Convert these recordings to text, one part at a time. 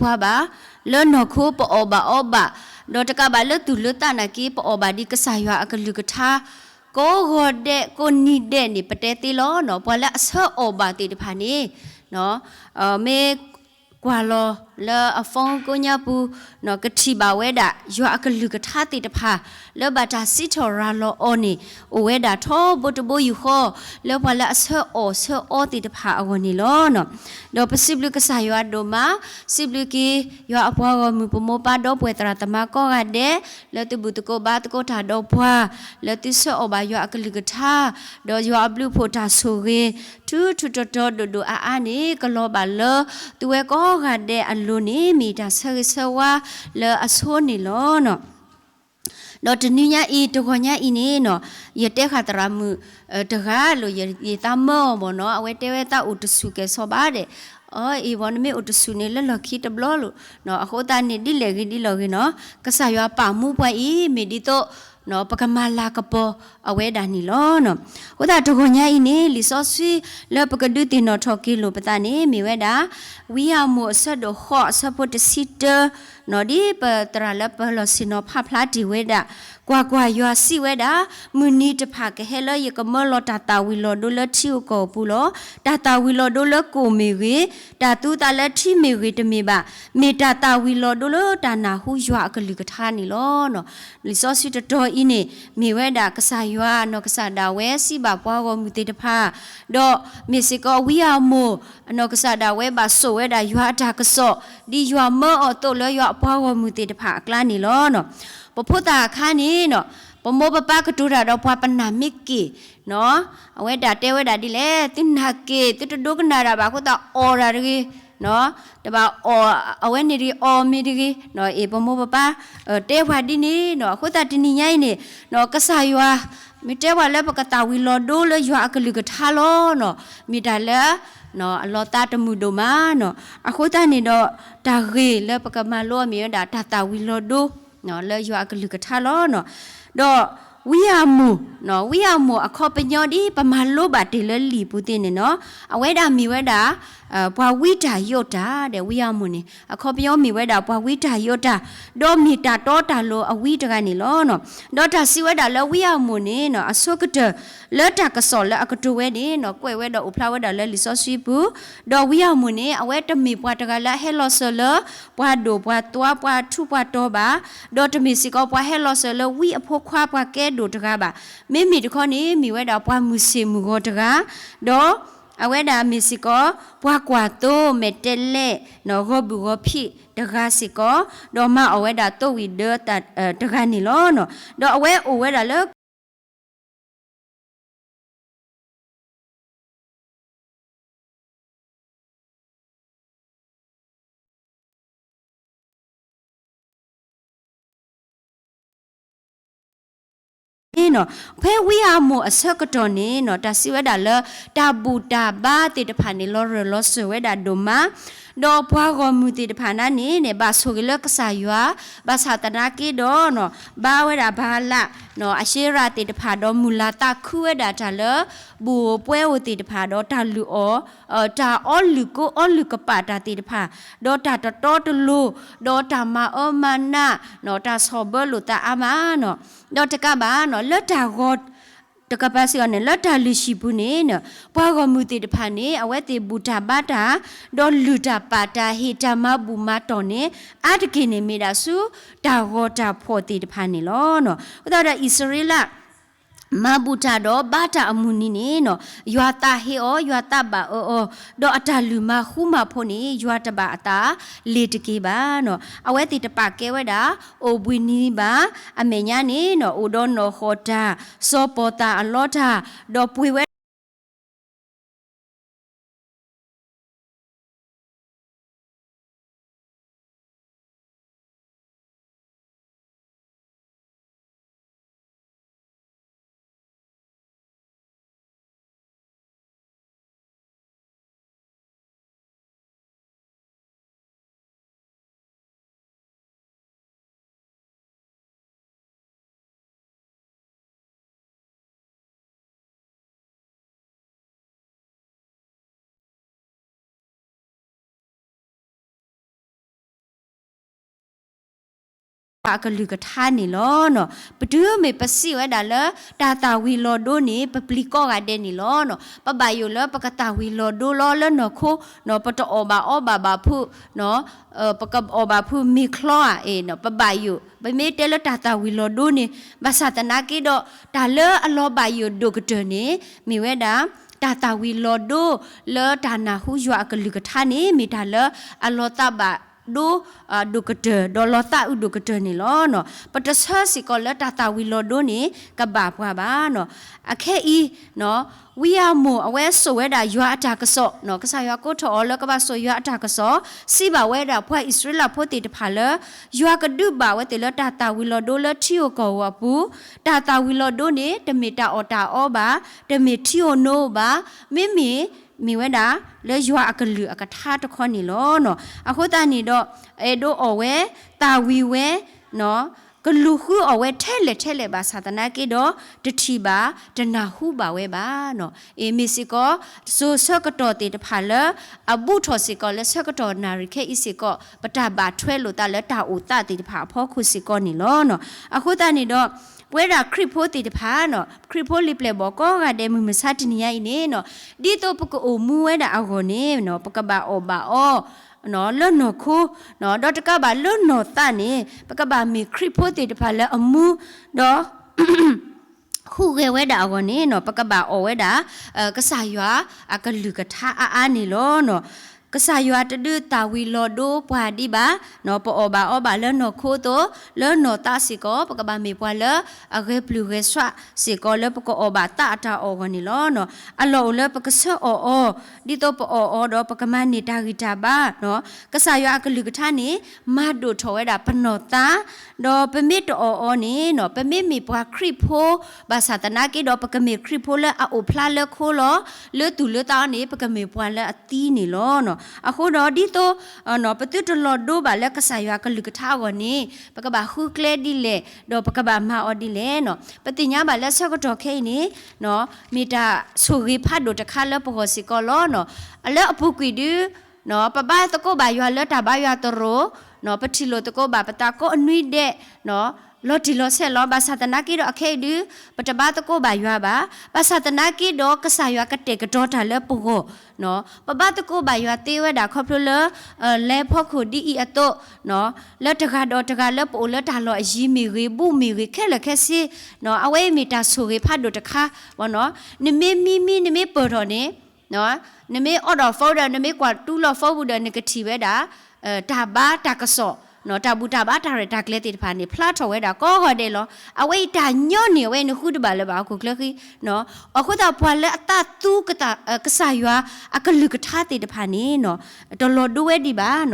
ပှၤဘၣ်, လၢနီၢ်ခိပအီၣ်ဘၣ်အီဘၣ်, ဒီးတကးဘၣ်လၢသူၣ်လၢသးနာ်က့ ပအီၣ်ဘၣ်ဒ်ကစၢ်ယွၤအကလုၢ်ကထါ, ကိးဂီၤဒဲးကိးနံၤဒဲးန့ၣ် ပတဲသ့လီၤနီၤ. ပှၤလၢအဆၢအီၣ်ဘၣ်သ့ၣ်တဖၣ်န့ၣ် မ့ၢ်ကွၢ်လီၤလၢအ phone ကိးညါပူၤ ကထံၣ်ဘၣ်ဝဲဒၣ် ယွၤအကလုၢ်ကထါသ့ၣ်တဖၣ် လၢဘၣ်တၢ်စံးထီၣ်ရၤလီၤအီၤန့ၣ် အိၣ်ဝဲဒၣ်ထီဘိတဘိယူၢ်ဃီ လၢပှၤလၢအဆၢအီၣ်ဆၢအီသ့ၣ်တဖၣ်အဂီၢ်န့ၣ်လီၤ. ဒီးပစံးဘျုးကစၢ်ယွၤဒိၣ်မး, စံးဘျုးက့ၤ ယွၤအပှၤဂီၢ်မုၢ်ပမိၢ်ပၢ်ဒီပုၢ်ဝဲၢ်သရၣ်သမါကိးဂၤဒဲး လၢသုဘူၣ်သကိးဘါသကိးတၢ်ဒီးပှၤ, လၢသုဆၢအီၣ်ဘၣ်ယွၤအကလုၢ်ကထါ, ဒီးယွၤအဘျုးအဖှိၣ်တၢ်ဆိၣ်ဂ့ၤ ထူထူတီတီဒိၣ်ဒိၣ်အါအါန့ၣ် ကလီၤဘၣ်လၢသုဝဲကိးဂၤဒဲးအလိၤန့ၣ် မ့ၢ်တၢ်ဆၢဂ့ၤဆၢဝါလၢအဆိန့ၣ်လီၤ. ဒီးတနွံညါအံၤ တဂီၤညါအံၤန့ၣ်နီၤ, ယတဲဃာ်သရၣ်မုၣ်တဂၤလိာ် ယသးမၢအီၤမ့ၢ်နီၤ, အဝဲတဲဝဲသးအိၣ်တဆူၣ်ကဲၣ်ဆိးဘၣ်ဒဲး, အီၤအံၤဝဲ နမ့ၢ်အိၣ်တဆူၣ်န့ၣ်လၢလီၢ်ခံတဘျီလိာ်, အဃိသတးန့ၣ် ဒ်လဲၣ်ဂ့ၤဒ်လဲၣ်ဂ့ၤနီၤ, ကစၢ်ယွၤပာ်မူပှၤအံၤ မ့ၢ်ဒ်သိး ပကမၤလၤကပီၤအဝဲဒၣ်န့ၣ်လီၤ. အဃိသတးတဂီၤညါအံၤန့ၣ် လံာ်စီဆှံလၢပကဒုးသ့ၣ်နီၣ်ထီၣ်က့ၤလိာ်ပသးန့ၣ် မ့ၢ်ဝဲဒၣ် ဝံအၤမိၣ်အဆၢဒိၣ်ဃိးအဆၢဖိတဆံတၢ နီၤ, ဒ်ပသရၣ်လၢပလီၢ်ဆ့ၣ်နီၤဖးဖျါတ့ၢ်ဝဲဒၣ်, ကွၢ်ကွၢ်, ယွၤစံးဝဲဒၣ်, မုၢ်နံၤတဖၣ်ကဟဲလၢယကမၢလီၤတၢ်သၣ်ဝံၤလီၤဒိလၢထံဧိၤကီၢ်ဧိၤပူၤလီၤ. တၢ်သၣ်ဝံၤလီၤဒိလၢကိၣ်မ့ၢ်ဂ့ၤ, တၢ်သူသးလၢထံမ့ၢ်ဂ့ၤတမ့ၢ်ဘၣ်, မ့ၢ်တၢ်သၣ်ဝံၤလီၤဒိလၢတၢ်နၢ်ဟူယွၤအကလုၢ်ကထါန့ၣ်လီၤ. လံာ်စီဆှံတတီၤအံၤန့ၣ် မ့ၢ်ဝဲဒၣ်ကစၢ်ယွၤနီၢ်ကစၢ်ဒၣ်ဝဲစံးဘၣ်ပှၤဂီၢ်မုၢ်သ့ၣ်တဖၣ်, ဒီးမ့ၢ်စ့ၢ်ကီးဝံအၤမိၣ် အနီၢ်ကစၢ်ဒၣ်ဝဲဘၣ်စိာ်ဝဲဒၣ်ယွၤအတၢ်ကစီၣ် ဒ်ယွၤမၢအီၤအသိးလၢယွၤအပှၤဂီၢ်မုၢ်သ့ၣ်တဖၣ်အကျါန့ၣ်လီၤ. ပဖိသၣ်အခါန့ၣ်နီၤ, ပမိၢ်ပပၢ်ကတိၤတၢ်ဒီးပှၤပနၢ်မ့ၢ်က့ၢ်နီၤ, အဝဲဒၣ်တဲဝဲဒၣ်ဒ်လဲၣ်, သုနာ်က့ၤ သုတဒိကနၣ်တၢ်ဘၣ်အဃိသတးအီၣ်တၢ်တဂ့ၤ, တဘၣ်အီၣ်အဝဲန့ၣ်တဂ့ၤ အီၣ်မ့ၤတဂ့ၤ, အ့ၣ် ပမိၢ်ပပၢ် တဲပှၤဒ်န့ၣ်နီၤ. အဃိသတးတနံၤညါအံၤန့ၣ် ကစၢ်ယွၤ မ့ၢ်တဲပှၤလၢပကသၣ်ဝံၤလီၤဒိလၢယွၤအကလုၢ်ကထါလီၤနီၤ, မ့ၢ်တၢ်လၢ အလီၤသးတမုာ်ဒိၣ်မးနီၤ. အဃိသတးန့ၣ်ဒီး တၢ်ဂ့ၢ်လၢပကမၤလိအီၤမ့ၢ်ဝဲဒၣ် တၢ်သၣ်ဝံၤလီၤဒိ လၢယွၤအကလုၢ်ကထါလီၤ. ဒီးဝံအၤမိၣ်, ဝံအၤမိၣ်အခီပညီဒ်ပမၤလိဘၣ်တ့ၢ်လၢလံာ်ပူၤသ့ၣ်န့ၣ်နီၤ, အဝဲဒၣ်မ့ၢ်ဝဲဒၣ် ပှၤဝံတၢ်ယိးတၢ်ဒဲး, ဝံအၤမိၣ်န့ၣ် အခီပညီမ့ၢ်ဝဲဒၣ်ပှၤဝံတၢ်ယိးတၢ်, ဒီးမ့ၢ်တၢ်တီတၢ်လိၤအဝံတဂၤန့ၣ်လီၤ. ဒီးတၢ်စံးဝဲဒၣ်လၢဝံအၤမိၣ်န့ၣ် အဆိကတၢၢ်လၢတၢ်ကစီၣ်လၢအကတိၤဝဲန့ၣ်နီၤ, ကွဲးဝဲဒၣ်အိၣ်ဖျါဝဲဒၣ်လၢလံာ်စီဆှံပူၤ, ဒီးဝံအၤမိၣ်န့ၣ် အဝဲတမ့ၢ်ပှၤတဂၤလၢအဟဲလီၤစၢၤလၢ ပှၤဒိၣ်ပှၤသွါပှၤထူးပှၤတီၤဘၣ်, ဒီးတမ့ၢ်စ့ၢ်ကီးပှၤဟဲလီၤစၢၤလၢဝံအဖိခွါပှၤကဲဒိၣ်တဂၤဘၣ်, မ့မ့ၢ်တခီန့ၣ် မ့ၢ်ဝဲဒၣ်ပှၤမုၢ်ဆ့ၣ်မုၢ်ဂီၤတဂၤ, ဒီး အဝဲဒၣ်မ့ၢ်စ့ၢ်ကီး ပှၤကွၢ်သိမဲာ်တဲးလဲး ဂီၤဘုၣ်ဂီၤဖံးတဂၤစ့ၢ်ကီး, ဒီးမၤအီၣ်ဝဲဒၣ်သိဝံၣ်ဒၢတဂၤန့ၣ်လီၤ. ဒီးအဝဲအိၣ်ဝဲဒၣ်လၢ ဖဲဝံအၤမိၣ်အဆၢကတီၢ်န့ၣ်နီၤ, တၢ်စံးဝဲဒၣ်လၢ တၢ်ဘူၣ်တၢ်ဘါသ့ၣ်တဖၣ်န့ၣ် လီၤရၢၢ်လီၤစၢၤဝဲဒၣ်ဒိၣ်မး, ဒီးပှၤဂီၢ်မုၢ်သ့ၣ်တဖၣ်န့ၣ်န့ၣ် ဘၣ်ဆိၣ်ဂ့ၤလၢကစၢ်ယွၤ, ဘၣ်ဆၣ်သနာ်က့ဒီး ဘါဝဲဒၣ်ဘၤလး အၡ့ရၤသ့ၣ်တဖၣ် ဒီးမုၢ်လၢ်သးခုဝဲဒၣ်တၢ်လၢ ဘူၣ်ဧိၤပှဲၤဧိၤသ့ၣ်တဖၣ် ဒီးတၢ်လုၢ်အီၣ် တၢ်အီလုၢ်ကိအီလုၢ်ကပာ်တၢ်သ့ၣ်တဖၣ်, ဒီးတၢ်တတီတလိၤ, ဒီးတၢ်မၤအၢမၤနး, တၢ်ဆီၣ်ဘၢလိာ်သးအါမးနီၤ, ဒီးတကးဘၣ်နီၤ လၢတၢ်ဂီၤ တကးဘၣ်စ့ၢ်ကီးန့ၣ် လၢတၢ်လုၢ်ဟံၣ်ပူၤန့ၣ် ပှၤဂီၢ်မုၢ်သ့ၣ်တဖၣ်န့ၣ် အဝဲသ့ၣ်ဘူၣ်တၢ်ဘါတၢ်, ဒီးလုၢ်တၢ်ပာ်တၢ် ဟ့ၣ်တၢ်မၤဘူၣ်မၤတီၢ်န့ၣ် အါတက့ၢ်န့ၣ်မ့ၢ်ဒၣ်ဆူ တၢ်ဂီၤတၢ်ဖှီၣ်သ့ၣ်တဖၣ်န့ၣ်လီၤ. အဃိသတးဒီးအံၣ်စရ့လး မၤဘူၣ်တၢ်ဒီးဘါတၢ်အမုၢ်နံၤန့ၣ်နီၤ ယွၤသးဟ့အီၤ, ယွၤသးဘၣ်အၢအီၤ, ဒီးအတၢ်လုၢ်မၤဃူမၤဖိးန့ၣ် ယွၤတဘၣ်အသးလ့ၤတက့ၢ်ဘၣ်နီၤ. အဝဲသ့ၣ်တပာ်ကဲဝဲဒၣ် အိၣ်ဘှံးနံၤဘၣ်, အမဲာ်ညါန့ၣ်နီၤ အိၣ်ဒီးနီၢ်ဃီၣ်တၢ်, စီၤပီၤသၣ်အလီတၢ်, ဒီးပှ့ၤဝဲ အကလုၢ်ကထါန့ၣ်လီၤ. ပတုၤမ့ၢ်ပစံးဝဲဒၣ်လၢ တၢ်သၣ်ဝံၤလီၤဒိန့ၣ် ပပျံၤကိးဂၤဒဲးန့ၣ်လီၤ. ပဘၣ်ယိၣ်လၢပကသၣ်ဝံၤလီၤဒိလီၤလၢနီၢ်ခိ, ပတအီၣ်ဘၣ်အီဘၣ်ဘၣ်ဖုး ပကအီၣ်ဘၣ်ဖုးမ့ၤချီဧါ, ပဘၣ်ယိၣ်, ပမ့ၢ်တဲလၢတၢ်သၣ်ဝံၤလီၤဒိန့ၣ်, ဘၣ်ဆၣ်သနာ်က့ဒီး တၢ်လၢအလီၤဘၣ်ယိၣ်ဒိၣ်ကတၢၢ်န့ၣ် မ့ၢ်ဝဲဒၣ် တၢ်သၣ်ဝံၤလီၤဒိ လၢတၢ်နၢ်ဟူယွၤအကလုၢ်ကထါန့ၣ် မ့ၢ်တၢ်လၢအလီၤသးဘၣ်ဒိ ဒိၣ်ကတၢၢ် ဒီးလီၤသးအုးဒိၣ်ကတၢၢ်န့ၣ်လီၤ. ပတဆၢစ့ၢ်ကီးလၢတၢ်သၣ်ဝံၤလီၤဒိန့ၣ် ကဘၣ်ပှၤဘၣ်. အခဲအံၤ ဝံဧၤမိၣ်အဝဲစိာ်ဝဲဒၣ်ယွၤအတၢ်ကစီၣ်, ကစၢ်ယွၤကိးထီၣ်အီၤလၢကဘၣ်စိာ်ယွၤအတၢ်ကစီၣ်, စံးဘၣ်ဝဲဒၣ်ပှၤအံၣ်စရ့လးဖိသ့ၣ်တဖၣ်လၢ ယွၤကဒုးဘၣ်ဝဲသ့ၣ်လၢတၢ်သၣ်ဝံၤလီၤဒိလၢထံဧိၤကီၢ်ဧိၤအပူၤ, တၢ်သၣ်ဝံၤလီၤဒိန့ၣ် တမ့ၢ်တၢ်အီၣ်တၢ်အီဘၣ်, တမ့ၢ်ထံဧိၤနိဧိၤဘၣ်, မ့မ့ၢ် မ့ၢ်ဝဲဒၣ် လၢယွၤအကလုၢ်အကထါတခီန့ၣ်လီၤ. အဃိသတးန့ၣ်ဒီး အဲၣ်ဒိးအီၣ်ဝဲ, သၣ်ဝံၤဝဲ, ကလူၤဃုအီၣ်ဝဲထဲလဲၣ်ထဲလဲၣ်ဘၣ်ဆၣ်သနာ်က့ဒီး တထံၣ်ဘၣ် တနၢ်ဟူဘၣ်ဝဲဘၣ်. အ့ၣ် မ့ၢ်စ့ၢ်ကီး စိၤဆၢကတီၢ်သ့ၣ်တဖၣ်လၢ အဘူးထီၣ်စ့ၢ်ကီးလၢဆၢကတီၢ်နၣ်ရံၣ်ခဲအံၤစ့ၢ်ကီး ပတၢ်ဘၣ်ထွဲလိာ်သးလၢတၢ်အိၣ်သးသ့ၣ်တဖၣ်အဖီခိၣ်စ့ၢ်ကီးန့ၣ်လီၤ. အဃိသတးန့ၣ်ဒီး ပဝဲဒၣ်ခရံာ်ဖိသ့ၣ်တဖၣ် ခရံာ်ဖိလံာ်ပျဲၢ်ဘီၣ်ကိးဂၤဒဲးမုၢ်မဆါတနံၤညါအံၤန့ၣ် ဒ်သိးပကအိၣ်မူဝဲဒၣ်အဂီၢ်န့ၣ် ပကဘၣ်အီၣ်ဘၣ်အီ လၢနီၢ်ခိ, ဒီးတကးဘၣ်လၢနီၢ်သးန့ၣ် ပကဘၣ်မ့ၢ်ခရံာ်ဖိသ့ၣ်တဖၣ်လၢအမူ ဒီး ဟူးဂဲၤဝဲဒၣ်အဂီၢ်န့ၣ် ပကဘၣ်အီၣ်ဝဲဒၣ် ကစၢ်ယွၤအကလုၢ်ကထါအါအါန့ၣ်လီၤ. ကစၢ်ယွၤတဒုးသၣ်ဝံၤလီၤဒိပှၤဒံးဘၣ်, ပအီၣ်ဘၣ်အီဘၣ်လၢနီၢ်ခိအသိး, လၢနီၢ်သးစ့ၢ်ကီး ပကဘၣ်မ့ၢ်ပှၤလၢအဂဲၤပျုၢ်ဂဲၤဆှးစ့ၢ်ကီးလၢပကအီၣ်ဘၣ်သးအတၢ်အီၣ်အဂီၢ်န့ၣ်လီၤ. အလီၢ်အိၣ်လၢပကဆၢအီၣ်အီၤ, ဒ်သိးပအီၣ်အီၤဒီးပကမၤန့ၢ်တၢ်ဂံၢ်တၢ်ဘါ, ကစၢ်ယွၤအကလုၢ်ကထါန့ၣ် မၤဒိၣ်ထီၣ်ဝဲဒၣ်ပနီၢ်သး, ဒီးပမ့ၢ်တအီၣ်အီၤန့ၣ် ပမ့မ့ၢ်ပှၤခရံာ်ဖိ ဘၣ်ဆၣ်သနာ်က့ဒီး ပကမ့ၢ်ခရံာ်ဖိလၢအအိၣ်ဖျါလၢခိလီၤ. လၢသူၣ်လၢသးအီၤန့ၣ် ပကမ့ၢ်ပှၤလၢအသံန့ၣ်လီၤ. အဃိဒီးဒ်သိး ပသုတလီၤဒိဘၣ်လၢကစၢ်ယွၤကလုၢ်ကထါအဂီၢ်န့ၣ် ပကဘၣ်ဃုကျဲဒ်လဲၣ်, ဒီးပကဘၣ်မၤအီၤဒ်လဲၣ်. ပသ့ၣ်ညါဘၣ်လၢဆၢကတီၢ်ခဲအံၤန့ၣ် မ့ၢ်တၢ်ဆိၣ်ဂ့ၤဖးဒိၣ်တခါလၢပဂီၢ်စ့ၢ်ကီးလီၤ. လၢအပူၤကွံာ်ဒု ပဘါသကိးဘၣ်ယွၤလၢတၢ်ဘါယွၤသရိာ်, ပထံၣ်လိာ်သကိးဘၣ်ပသးကိးအနွံဒဲး လီၤတံၢ်လီၤဆဲးလီၤ. ဘၣ်ဆၣ်သနာ်က့ဒီးအခဲအံၤဒု ပတဘါသကိးဘၣ်ယွၤဘၣ်. ဘၣ်ဆၣ်သနာ်က့ဒီးကစၢ်ယွၤကတဲာ်ကတီၤတၢ်လၢပဂီၢ်, ပဘါသကိးဘၣ်ယွၤသ့ဝဲဒၣ်ခီဖျိလၢ လဲၤဖီခိၣ်ဒ်အံၤအသိး, လၢတဂၤဒီးတဂၤလၢပအိၣ်လၢတၢ်လီၢ်အယံၤမ့ၢ်ဂ့ၤ, ဘူးမ့ၢ်ဂ့ၤ, ခဲလၢာ်ခဲဆ့, အဝဲအံၤမ့ၢ်တၢ်ဆိၣ်ဂ့ၤဖးဒိၣ်တခါ, နမ့ၢ်မံမံ နမ့ၢ်ပၢၢ်ထီၣ်န့ၣ် နမ့ၢ်အိးထီၣ် phone ဒီး နမ့ၢ်ကွၢ်တူၢ်လိာ် phone ပူၤဒီး နကထံၣ်ဝဲဒၣ် တၢ်ဘါတၢ်ကစီၣ်, တၢ်ဘူၣ်တၢ်ဘါတၢ်ရဲၣ်တၢ်ကျဲၤသ့ၣ်တဖၣ်န့ၣ် ဖျါထီၣ်ဝဲဒၣ်ကိးဂီၤဒဲးလီၤ. အဝဲအံၤတၢ်ညီန့ၣ် အဝဲအံၤနဃုတဘၣ်လၢၤဘၣ်ဟီၣ်ခိၣ်ချၢဃံ. အဃိသတး ပှၤလၢအသးသူ ကစၢ်ယွၤ အကလုၢ်ကထါသ့ၣ်တဖၣ်န့ၣ် တလီၤဒိဝဲဒံးဘၣ်,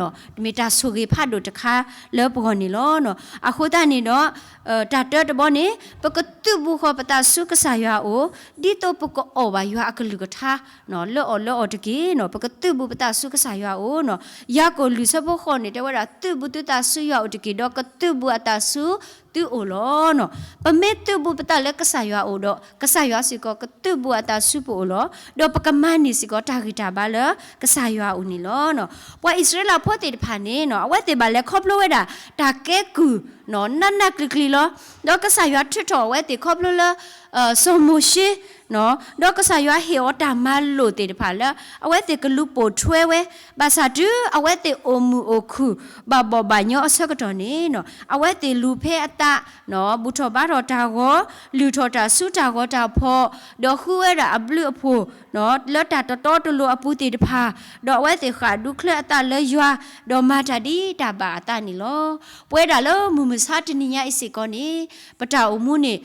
မ့ၢ်တၢ်ဆိၣ်ဂ့ၤဖးဒိၣ်တခါလၢပဂီၢ်န့ၣ်လီၤ. အဃိသတးန့ၣ်ဒီး တၢ်တၢတဘီန့ၣ် ပကသုးဘူးဃီၤပသးဆူကစၢ်ယွၤအအိၣ် ဒ်သိးပကအီၣ်ဘၣ်ယွၤအကလုၢ်ကထါ လၢအီၤလၢအီၤတက့ၢ်. ပကသုးဘူးပသးဆူကစၢ်ယွၤအအိၣ်. ယၤကိာ်လွံၢ်ဆၢဖိဃိးန့ၣ် တဲဝဲဒၣ် သုးဘူးသုသးဆူယွၤအအိၣ်တက့ၢ်, ဒီးကသုးဘူးအသးဆူသုအိၣ်လီၤ. ပမ့ၢ်သုးဘူးပသးလၢကစၢ်ယွၤအအိၣ်ဒီး ကစၢ်ယွၤစ့ၢ်ကီးကသုးဘူးအသးဆူပအိၣ်လီၤ. ဒီးပကမၤန့ၢ်စ့ၢ်ကီးတၢ်ဂံၢ်တၢ်ဘါလၢကစၢ်ယွၤအအိၣ်န့ၣ်လီၤ. ပှၤအံၣ်စရ့လးဖိသ့ၣ်တဖၣ်န့ၣ် အဝဲသ့ၣ်ဘၣ်လဲၤခီဖျိဝဲဒၣ် တၢ်ကဲကုၢ် နးနးကျံၤကျံၤလီၤ. ဒီးကစၢ်ယွၤထုးထီၣ်အဝဲသ့ၣ်ခီဖျိလၢ စီၤမိၤၡ့, ဒီးကစၢ်ယွၤဟ့ၣ်အီၤတၢ်မၤလိာ်သ့ၣ်တဖၣ်လၢ အဝဲသ့ၣ်ကလူၤပိာ်ထွဲဝဲ, ဘၣ်ဆၣ်တုၤအဝဲသ့ၣ်အိၣ်မုာ်အိၣ်ခုၣ် ဘၣ်ဘီၣ်ဘၣ်ညီအဆၢကတီၢ်န့ၣ် အဝဲသ့ၣ်လူၤဖဲအသး, ဘူၣ်ထီၣ်ဘါထီၣ်တၢ်ဂီၤ, လုၢ်ထီၣ်တၢ်စုတၢ်ဂီၤတၢ်ဖီၣ်, ဒီးဃုဝဲဒၣ်အဘျုးအဖှိၣ် လၢတၢ်တတီတလိၤအပူၤသ့ၣ်တဖၣ်, ဒီးအဝဲသ့ၣ်ဃၣ်ဒူချၢအသးလၢယွၤ, ဒီးမၤတၢ်ဒ်တၢ်ဘၣ်အသးန့ၣ်လီၤ. ပဝဲဒၣ်လၢမုၢ်မဆါတနံၤညါအံၤစ့ၢ်ကီးန့ၣ် ပတၢ်အိၣ်မူန့ၣ်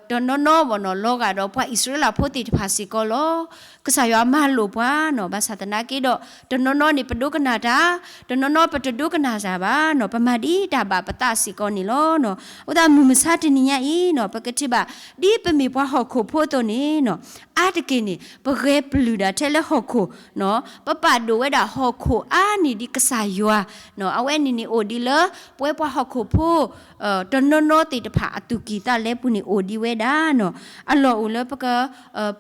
တနီၤနီၤဘၣ်နီၤ လီၤဂာ်ဒီးပှၤအံၣ်စရ့လးဖိသ့ၣ်တဖၣ်စ့ၢ်ကီးလီၤ. ကစၢ်ယွၤမၤလိာ်ပှၤနီၤ ဘၣ်ဆၣ်သနာ်က့ဒီး တနီၤနီၤန့ၣ် ပဒိကနၣ်တၢ်, တနီၤနီၤပတဒိကနၣ်တၢ်ဘၣ်နီၤ ပမၤဒ်တၢ်ဘၣ်ပသးစ့ၢ်ကီးန့ၣ်လီၤ. အဃိသတးမုၢ်မဆါတနံၤညါအံၤနီၤ ပကထံၣ်ဘၣ် ဒ်ပမ့ၢ်ပှၤဟီၣ်ခိၣ်ဖိအသိးန့ၣ်နီၤ အါတက့ၢ်န့ၣ် ပဂဲၤပျုၢ်ဒၣ်ထဲလၢဟီၣ်ခိၣ်နီၤ ပပာ်ဒိၣ်ဝဲဒၣ်ဟီၣ်ခိၣ်အါန့ၢ်ဒံးကစၢ်ယွၤနီၤ အဝဲန့ၣ်န့ၣ်အိၣ်ဒံးလၢ ပဝဲပှၤဟီၣ်ခိၣ်ဖိ တနီၤနီၤသ့ၣ်တဖၣ်အသူၣ်ကံၢ်သးလဲပူၤန့ၣ်အိၣ်ဒံးဝဲဒၣ်နီၤ အလီၢ်အိၣ်လၢပက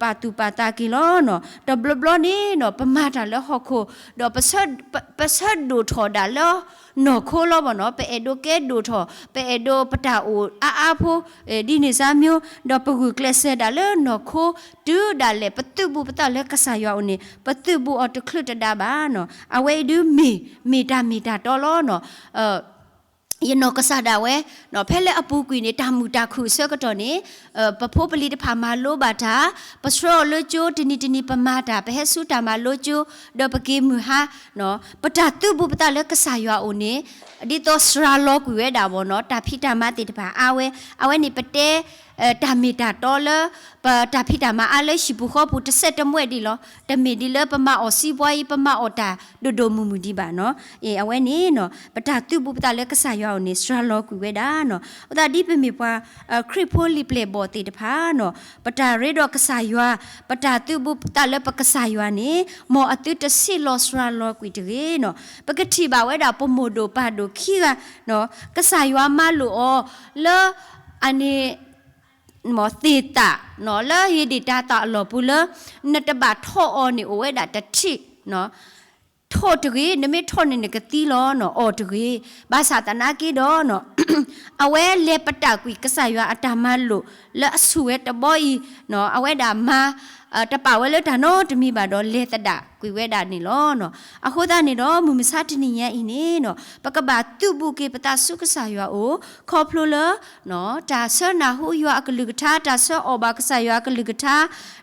ပာ်သူၣ်ပာ်သးက့ၤလီၤ. တဘျီဘျီန့ၣ်နီၤ ပမၤတၢ်လၢဟီၣ်ခိၣ် ဒီးပဆၢဒိၣ်ထီၣ်ဒၣ်လၢနီၢ်ခိလီၤဘၣ်နီၤ. ပအဲၣ်ဒိးကဲဒိၣ်ထီၣ် ပအဲၣ်ဒိးပတၢ်အိၣ်အါအါဖိ ဒ်န့ၣ်စၢ်မ့ၢ် ဒီးပဂုာ်ကျဲးစၢးဒၣ်လၢနီၢ်ခိ တုၤဒၣ်လဲာ်ပသုးဘူးပသးလၢကစၢ်ယွၤအအိၣ်န့ၣ် ပသုးဘူးအီၤတချုးတဒါဘၣ်နီၤ. အဝဲအံၤဒုးမ့ၢ် မ့ၢ်တၢ်မ့ၢ်တၢ်တီလီၤနီၤ. ယနီၢ်ကစၢ်ဒၣ်ဝဲ ဖဲလၢအပူၤကွံာ်န့ၣ် တၢ်မုာ်တၢ်ခုၣ်အဆၢကတီၢ်န့ၣ် ပဖိပလံၤတဖၣ်မၤလိဘၣ်တၢ်, ပဆှၢအီၤလၢကၠိ တနံၤတနံၤပမၤတၢ် ပဟဲဆူတၢ်မၤလိကၠိ ဒီးပက့ၤမုၢ်ဟါ ပတၢ်သုးဘူးပသးလၢကစၢ်ယွၤအအိၣ်န့ၣ် ဒ်သိးစှၤလီၤကွံာ်ဝဲဒၣ်ဘၣ်နီၤ တၢ်ဖံးတၢ်မၤသ့ၣ်တဖၣ်အါဝဲ, အဝဲန့ၣ်ပတဲ တၢ်မ့ၢ်တၢ်တီလၢ ပတၢ်ဖံးတၢ်မၤအါလၢဟံၣ်ပူၤဃီပူၤတစဲးတမှဲဒံးလီၤ. တမ့ၢ်ဒ်လၢပမၤအီၣ်စံးဘှီအံၤ ပမၤအီၣ်တၢ်ဒိၣ်ဒိၣ်မုၢ်မုၢ်ဒံးဘၣ်နီၤ. အဝဲန့ၣ်နီၤ ပတၢ်သုးဘူးပသးလၢကစၢ်ယွၤအအိၣ်န့ၣ် စှၤလီၤကွံာ်ဝဲဒၣ်နီၤ. အဃိသတးဒ်ပမ့ၢ်ပှၤ ခရံာ်ဖိလံာ်ပျဲၢ်ဘီၣ်သ့ၣ်တဖၣ်နီၤ ပတၢ်ရ့ဒီးကစၢ်ယွၤ ပတၢ်သုးဘူးပသးလၢပကစၢ်ယွၤန့ၣ် မ်အသုတဆံးလီၤစှၤလီၤကွံာ်တဂ့ၤနီၤ. ပကထံၣ်ဘၣ်ဝဲဒၣ်ပမိၢ်ဒိၣ်ပၢ်ဒိၣ်ခံဂၤ ကစၢ်ယွၤမၤလိာ်အီၤလၢ အန့ၣ် သ့ၣ်သၣ် လၢဧ့ဒ့ၣ်တၤသၣ်အလီၢ်ပူၤလၢ နတဘၣ်ထိးအီၤန့ၣ်အိၣ်ဝဲဒၣ်တထံၣ်, ထိးတဂ့ၤ နမ့ၢ်ထိးန့ၣ် နကသံလီၤ, အီၣ်တဂ့ၤ. ဘၣ်ဆၣ်သနာ်က့ဒီး အဝဲလဲၤပတာ်ကွံာ်ကစၢ်ယွၤအတၢ်မၤလိာ်လၢအဆူၣ်ဝဲတဘီအံၤ, အဝဲဒၣ်မၤ တပာ်ဝဲလၢတၢ်နီတမံၤဘၣ်ဒီး လဲၤသဒၣ်ကွံာ်ဝဲဒၣ်န့ၣ်လီၤ. အဃိသတးန့ၣ်ဒီး မုၢ်မဆါတနံၤညါအံၤန့ၣ် ပကဘၣ်သုးဘူးက့ၤပသးဆူကစၢ်ယွၤအအိၣ် ခီဖျိလၢ တၢ်ဆၢနၢ်ဟူယွၤအကလုၢ်ကထါ, တၢ်ဆၢအီၣ်ဘၣ်ကစၢ်ယွၤအကလုၢ်ကထါ,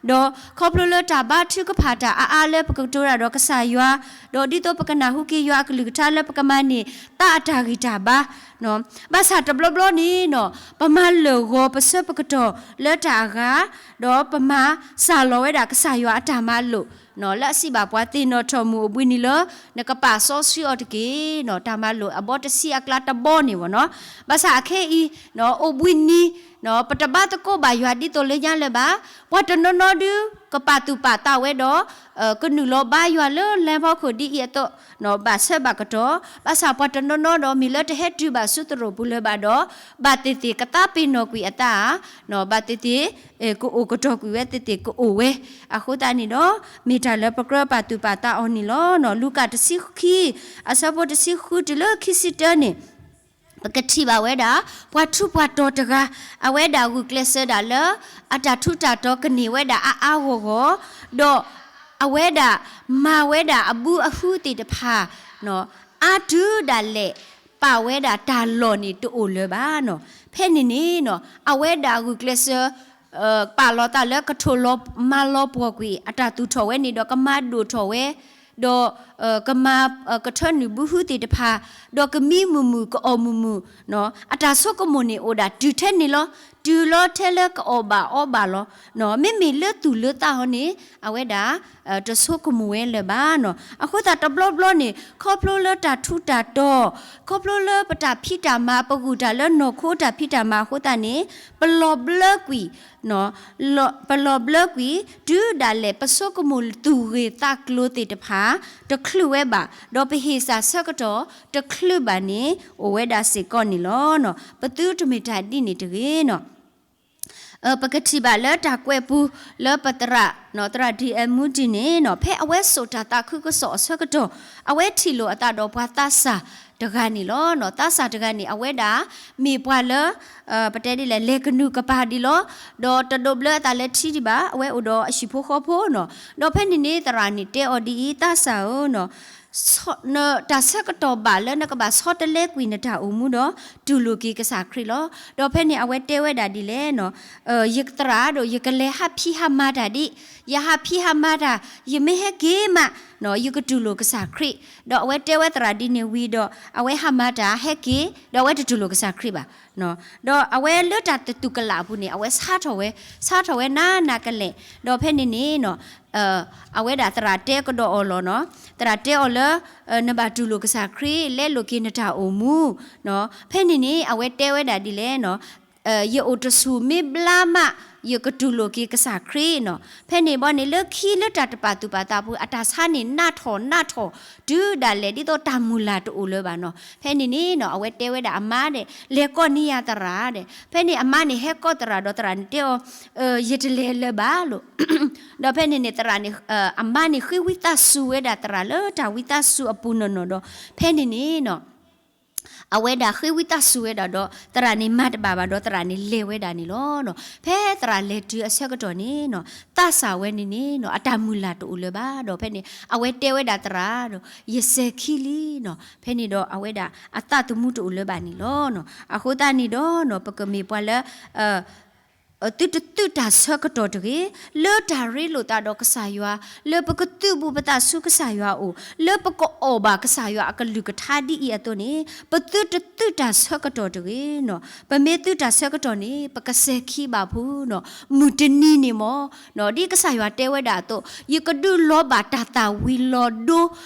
ဒီးခီဖျိလၢတၢ်ဘါထုကဖၣ်တၢ်အါအါလၢပကကတိၤတၢ်ဒီးကစၢ်ယွၤ, ဒီးဒ်သိးပကနၢ်ဟူက့ၤယွၤအကလုၢ်ကထါလၢပကမၤန့ၢ်သးအတၢ်ဂံၢ်တၢ်ဘါ, ဘၣ်ဆၣ်တဘျီဘျီန့ၣ် ပမၤလၢာ်ဂီၤပဆၢပကတီၢ်လၢတၢ်အဂၤ, ဒီးပမၤစၢ်လီၤဝဲဒၣ်ကစၢ်ယွၤအတၢ်မၤလိာ် လၢအစံးဘၣ်ပှၤသ့ၣ်နီၣ်ထီၣ်မုၢ်အိၣ်ဘှံးနံၤလၢ နကပာ်စီဆှံအီၤတက့ၢ်, တၢ်မၤလိာ်အဘီတဆံအကျါတဘီန့ၣ်ဘၣ်နီၤ. ဘၣ်ဆၣ်အခဲအံၤ အိၣ်ဘှံးနံၤ ပတဘါသကိးဘၣ်ယွၤဒ်သိးလၢညါလၢၤဘၣ်. ပှၤတနီၤနီၤဒုး ကပာ်သူၣ်ပာ်သးဝဲဒီး ကနုာ်လီၤဘါယွၤလၢလါဖီခိၣ်ဒ်အံၤအသိး ဘၣ်ဆၢဘၣ်ကတီၢ်, ဘၣ်ဆၣ်ပှၤတနီၤနီၤဒီး မ့ၢ်လၢတဟဲတုၤဘၣ်ဆူသရိာ်ပူၤလၢၤဘၣ်ဒီး ဘၣ်သ့ၣ်သ့ၣ်ကသးပ့ၤနီၣ်ကွံာ်အသးဧါ, ဘၣ်သ့ၣ်သ့ၣ် ကအိၣ်ကတီၢ်ကွံာ်ဝဲသ့ၣ်သ့ၣ်ကအိၣ်ဝဲ. အဃိသတးန့ၣ်ဒီး မ့ၢ်တၢ်လၢပကြၢးပာ်သူၣ်ပာ်သးအီၤန့ၣ်လီၤ. လူၤကၣ်တဆံခံ အဆၢဖိတဆံဃုတုၤလၢခံဆံတၢန့ၣ် ပကထံၣ်ဘၣ်ဝဲဒၣ် ပှၤထူးပှၤတီၤတဂၤ အဝဲဒၣ်ဂုာ်ကျဲးစၢးဒၣ်လၢ အတၢ်ထူးတၢ်တီၤကန့ၢ်ဝဲဒၣ်အါအါဂီၢ်ဂီၢ်, ဒီးအဝဲဒၣ်မၤဝဲဒၣ်အဘုအဟုသ့ၣ်တဖၣ် အါတုၤဒၣ်လဲာ် ပာ်ဝဲဒၣ်တၢ်လီၢ်န့ၣ်တအိၣ်လၢၤဘၣ်နီၤ. ဖဲန့ၣ်န့ၣ်နီၤ အဝဲဒၣ်ဂုာ်ကျဲးစၢး ပာ်လီၤသးလၢကထိၣ်လီၤမၤလီၤပှီၢ်ကွံာ် အတၢ်သူၣ်ထီၣ်ဝဲန့ၣ်ဒီးကမၤဒိၣ်ထီၣ်ဝဲ, ဒီး ကမၤ ကထၢနုာ်ဘုဟုသ့ၣ်တဖၣ်, ဒီးကမံမုာ်မုာ် ကအီၣ်မုာ်မုာ်, အတၢ်ဆိကမိၣ်န့ၣ်အိၣ်ဒၣ်တုၤထဲန့ၣ်လီၤ. တုၤလီၤထဲလၢကအီၣ်ဘၣ်အီဘၣ်လီၤ. မ့မ့ၢ်လၢသူၣ်လၢသးဟီန့ၣ် အဝဲဒၣ် တဆိကမိၣ်ဝဲလၢၤဘၣ်နီၤ. အဃိသတးတဘျီဘျီန့ၣ် ခီဖျိလၢတၢ်ထူးတၢ်တီၤ, ခီဖျိလၢပတၢ်ဖံးတၢ်မၤ ပဂုာ်တၢ်လၢနီၢ်ခိတၢ်ဖံးတၢ်မၤအဃိသတးန့ၣ် ပလီၤဘျၢကွံာ် ပလီၤဘျၢကွံာ် တုၤဒၣ်လဲာ် ပဆိကမိၣ်သူၣ်ဂ့ၤသးကျိၤသ့ၣ်တဖၣ် တချုးဝဲဘၣ်, ဒီးပဟ့ၣ်စၢ်ဆၢကတီၢ် တချုးဘၣ်န့ၣ် အိၣ်ဝဲဒၣ်စ့ၢ်ကီးန့ၣ်လီၤ. ပသုတမ့ၢ်တၢ်ဒ်န့ၣ်တဂ့ၤနီၤ. ပကထံၣ်ဘၣ်လၢတၢ်ကွဲးပူၤလၢပသရၣ် သရၣ် D L Moody န့ၣ်နီၤ ဖဲအဝဲစိာ်တၢ်သးခုကစီၣ်အဆၢကတီၢ် အဝဲထံၣ်လိာ်အသးဒီးပှၤသးစၢ်တဂၤန့ၣ်လီၤ. သးစၢ်တဂၤန့ၣ် အဝဲဒၣ် မ့ၢ်ပှၤလၢ ပတဲဒ်လဲၣ် လဲၤကနူၤကပၤဒံးလီၤ. ဒီးတဒိးဘျၢအသးလၢထံဒံးဘၣ် အဝဲအိၣ်ဒီးအဟံၣ်ဖိဃီဖိနီၤ. ဒီးဖဲန့ၣ်န့ၣ် သရၣ်န့ၣ်တဲအီၤဒ်အံၤ, သးစၢ်ဧၢ တၢ်ဆၢကတီၢ်ဘၣ်လၢနကဘၣ်ဆီတလဲကွံာ်နတၢ်အိၣ်မူဒီး တူၢ်လိာ်က့ၤကစၢ်ခရံာ်လီၤ. ဒီးဖဲန့ၣ်အဝဲတဲဝဲဒၣ်ဒ်လဲၣ်နီၤ, ယသရၣ်ဒီး ယကလဲၤဟးဖံးဟးမၤတၢ်ဒံး, ယဟးဖံးဟးမၤတၢ် ယမ့ၢ်ဟဲက့ၤမး ယကတူၢ်လိာ်ကစၢ်ခရံာ်. ဒီးအဝဲတဲဝဲသရၣ်ဒ်န့ၣ်ဝံၤဒီး အဝဲဟးမၤတၢ်ဟဲက့ၤ ဒီးအဝဲတတူၢ်လိာ်ကစၢ်ခရံာ်ဘၣ်. ဒီးအဝဲလၢတၢ်သတူၢ်ကလာ်အပူၤန့ၣ် အဝဲဆါထီၣ်ဝဲ, ဆါထီၣ်ဝဲနးနးကလဲာ်. ဒီးဖဲန့ၣ်န့ၣ် အဝဲဒၣ်သရၣ်တဲကဒီးအီၤလီၤနီၤ. သရၣ်တဲအီၤလၢ နဘၣ်တူၢ်လိာ်ကစၢ်ခရံာ် လဲလိာ်က့ၤနတၢ်အိၣ်မူ. ဖဲန့ၣ်န့ၣ် အဝဲတဲဝဲဒၣ်ဒ်လဲၣ်နီၤ, ယအိၣ်တဆူၣ်မ့ၢ်ဘျါမး ယကတူၢ်လိာ်က့ၤကစၢ်ခရံာ်နီၤ. ဖဲန့ၣ်ဘီန့ၣ် လၢခံလၢတၢ်တပာ်သူၣ်ပာ်သးပူၤ အတၢ်ဆါန့ၣ်နးထီၣ်နးထီၣ် တုၤဒၣ်လဲာ်ဒ်သိးတၢ်မုၢ်လၢ်တအိၣ်လၢၤဘၣ်နီၤ. ဖဲန့ၣ်န့ၣ်နီၤ အဝဲတဲဝဲဒၣ်အမါဒီး လဲၤကိးန့ၢ်ယၤသရၣ်ဒီး ဖဲန့ၣ်အမါန့ၣ်ဟဲကိးသရၣ်ဒီးသရၣ်န့ၣ်တဲအီၤ ယတလဲၤလၢၤဘၣ်လိၤ ဒီးဖဲန့ၣ်န့ၣ်သရၣ်န့ၣ် အမါန့ၣ်ဃ့ဝံသးစူၤဝဲဒၣ်သရၣ်လၢတၢ်ဝံသးစူၤအပူၤနီၢ်နီၢ်ဒီး ဖဲန့ၣ်န့ၣ်နီၤ အဝဲဒၣ်ဃ့ဝံသးစူၤဝဲဒၣ်ဒီး သရၣ်န့ၣ်မၤတဘၣ်ဘၣ်ဒီး သရၣ်န့ၣ်လဲၤဝဲဒၣ်န့ၣ်လီၤ. ဖဲသရၣ်လဲၤတုၤအဆၢကတီၢ်န့ၣ်နီၤ သးစၢ်ဝဲန့ၣ်န့ၣ်နီၤ အတၢ်မုၢ်လၢ်တအိၣ်လၢၤဘၣ်ဒီး ဖဲန့ၣ် အဝဲတဲဝဲဒၣ်သရၣ်ဒီး ယစဲၤခံလံနီၤ. ဖဲန့ၣ်ဒီးအဝဲဒၣ်အသးသမူတအိၣ်လၢၤဘၣ်န့ၣ်လီၤ. အဃိသတးန့ၣ်ဒီးနီၤ ပကမ့ၢ်ပှၤလၢ သုတသုးတၢ်ဆၢကတီၢ်တဂ့ၤ, လၢတၢ်ရ့လိာ်သးဒီးကစၢ်ယွၤ, လၢပကသုးဘူးပသးဆူကစၢ်ယွၤအအိၣ်, လၢပကအီၣ်ဘၣ်ကစၢ်ယွၤအကလုၢ်ကထါဒ်အံၤအသိးန့ၣ်, ပသုတသုးတၢ်ဆၢကတီၢ်တဂ့ၤနီၤ. ပမ့ၢ်သုးတၢ်ဆၢကတီၢ်န့ၣ် ပကစဲၤခံဘၣ်ဖုနီၤ. မုၢ်တနံၤန့ၣ်မ့ၢ်နီၤ, ဒ်ကစၢ်ယွၤတဲဝဲဒၣ်အသိး, ယကဒုးလီၤဘၣ်တၢ်သၣ်ဝံၤလီၤဒိ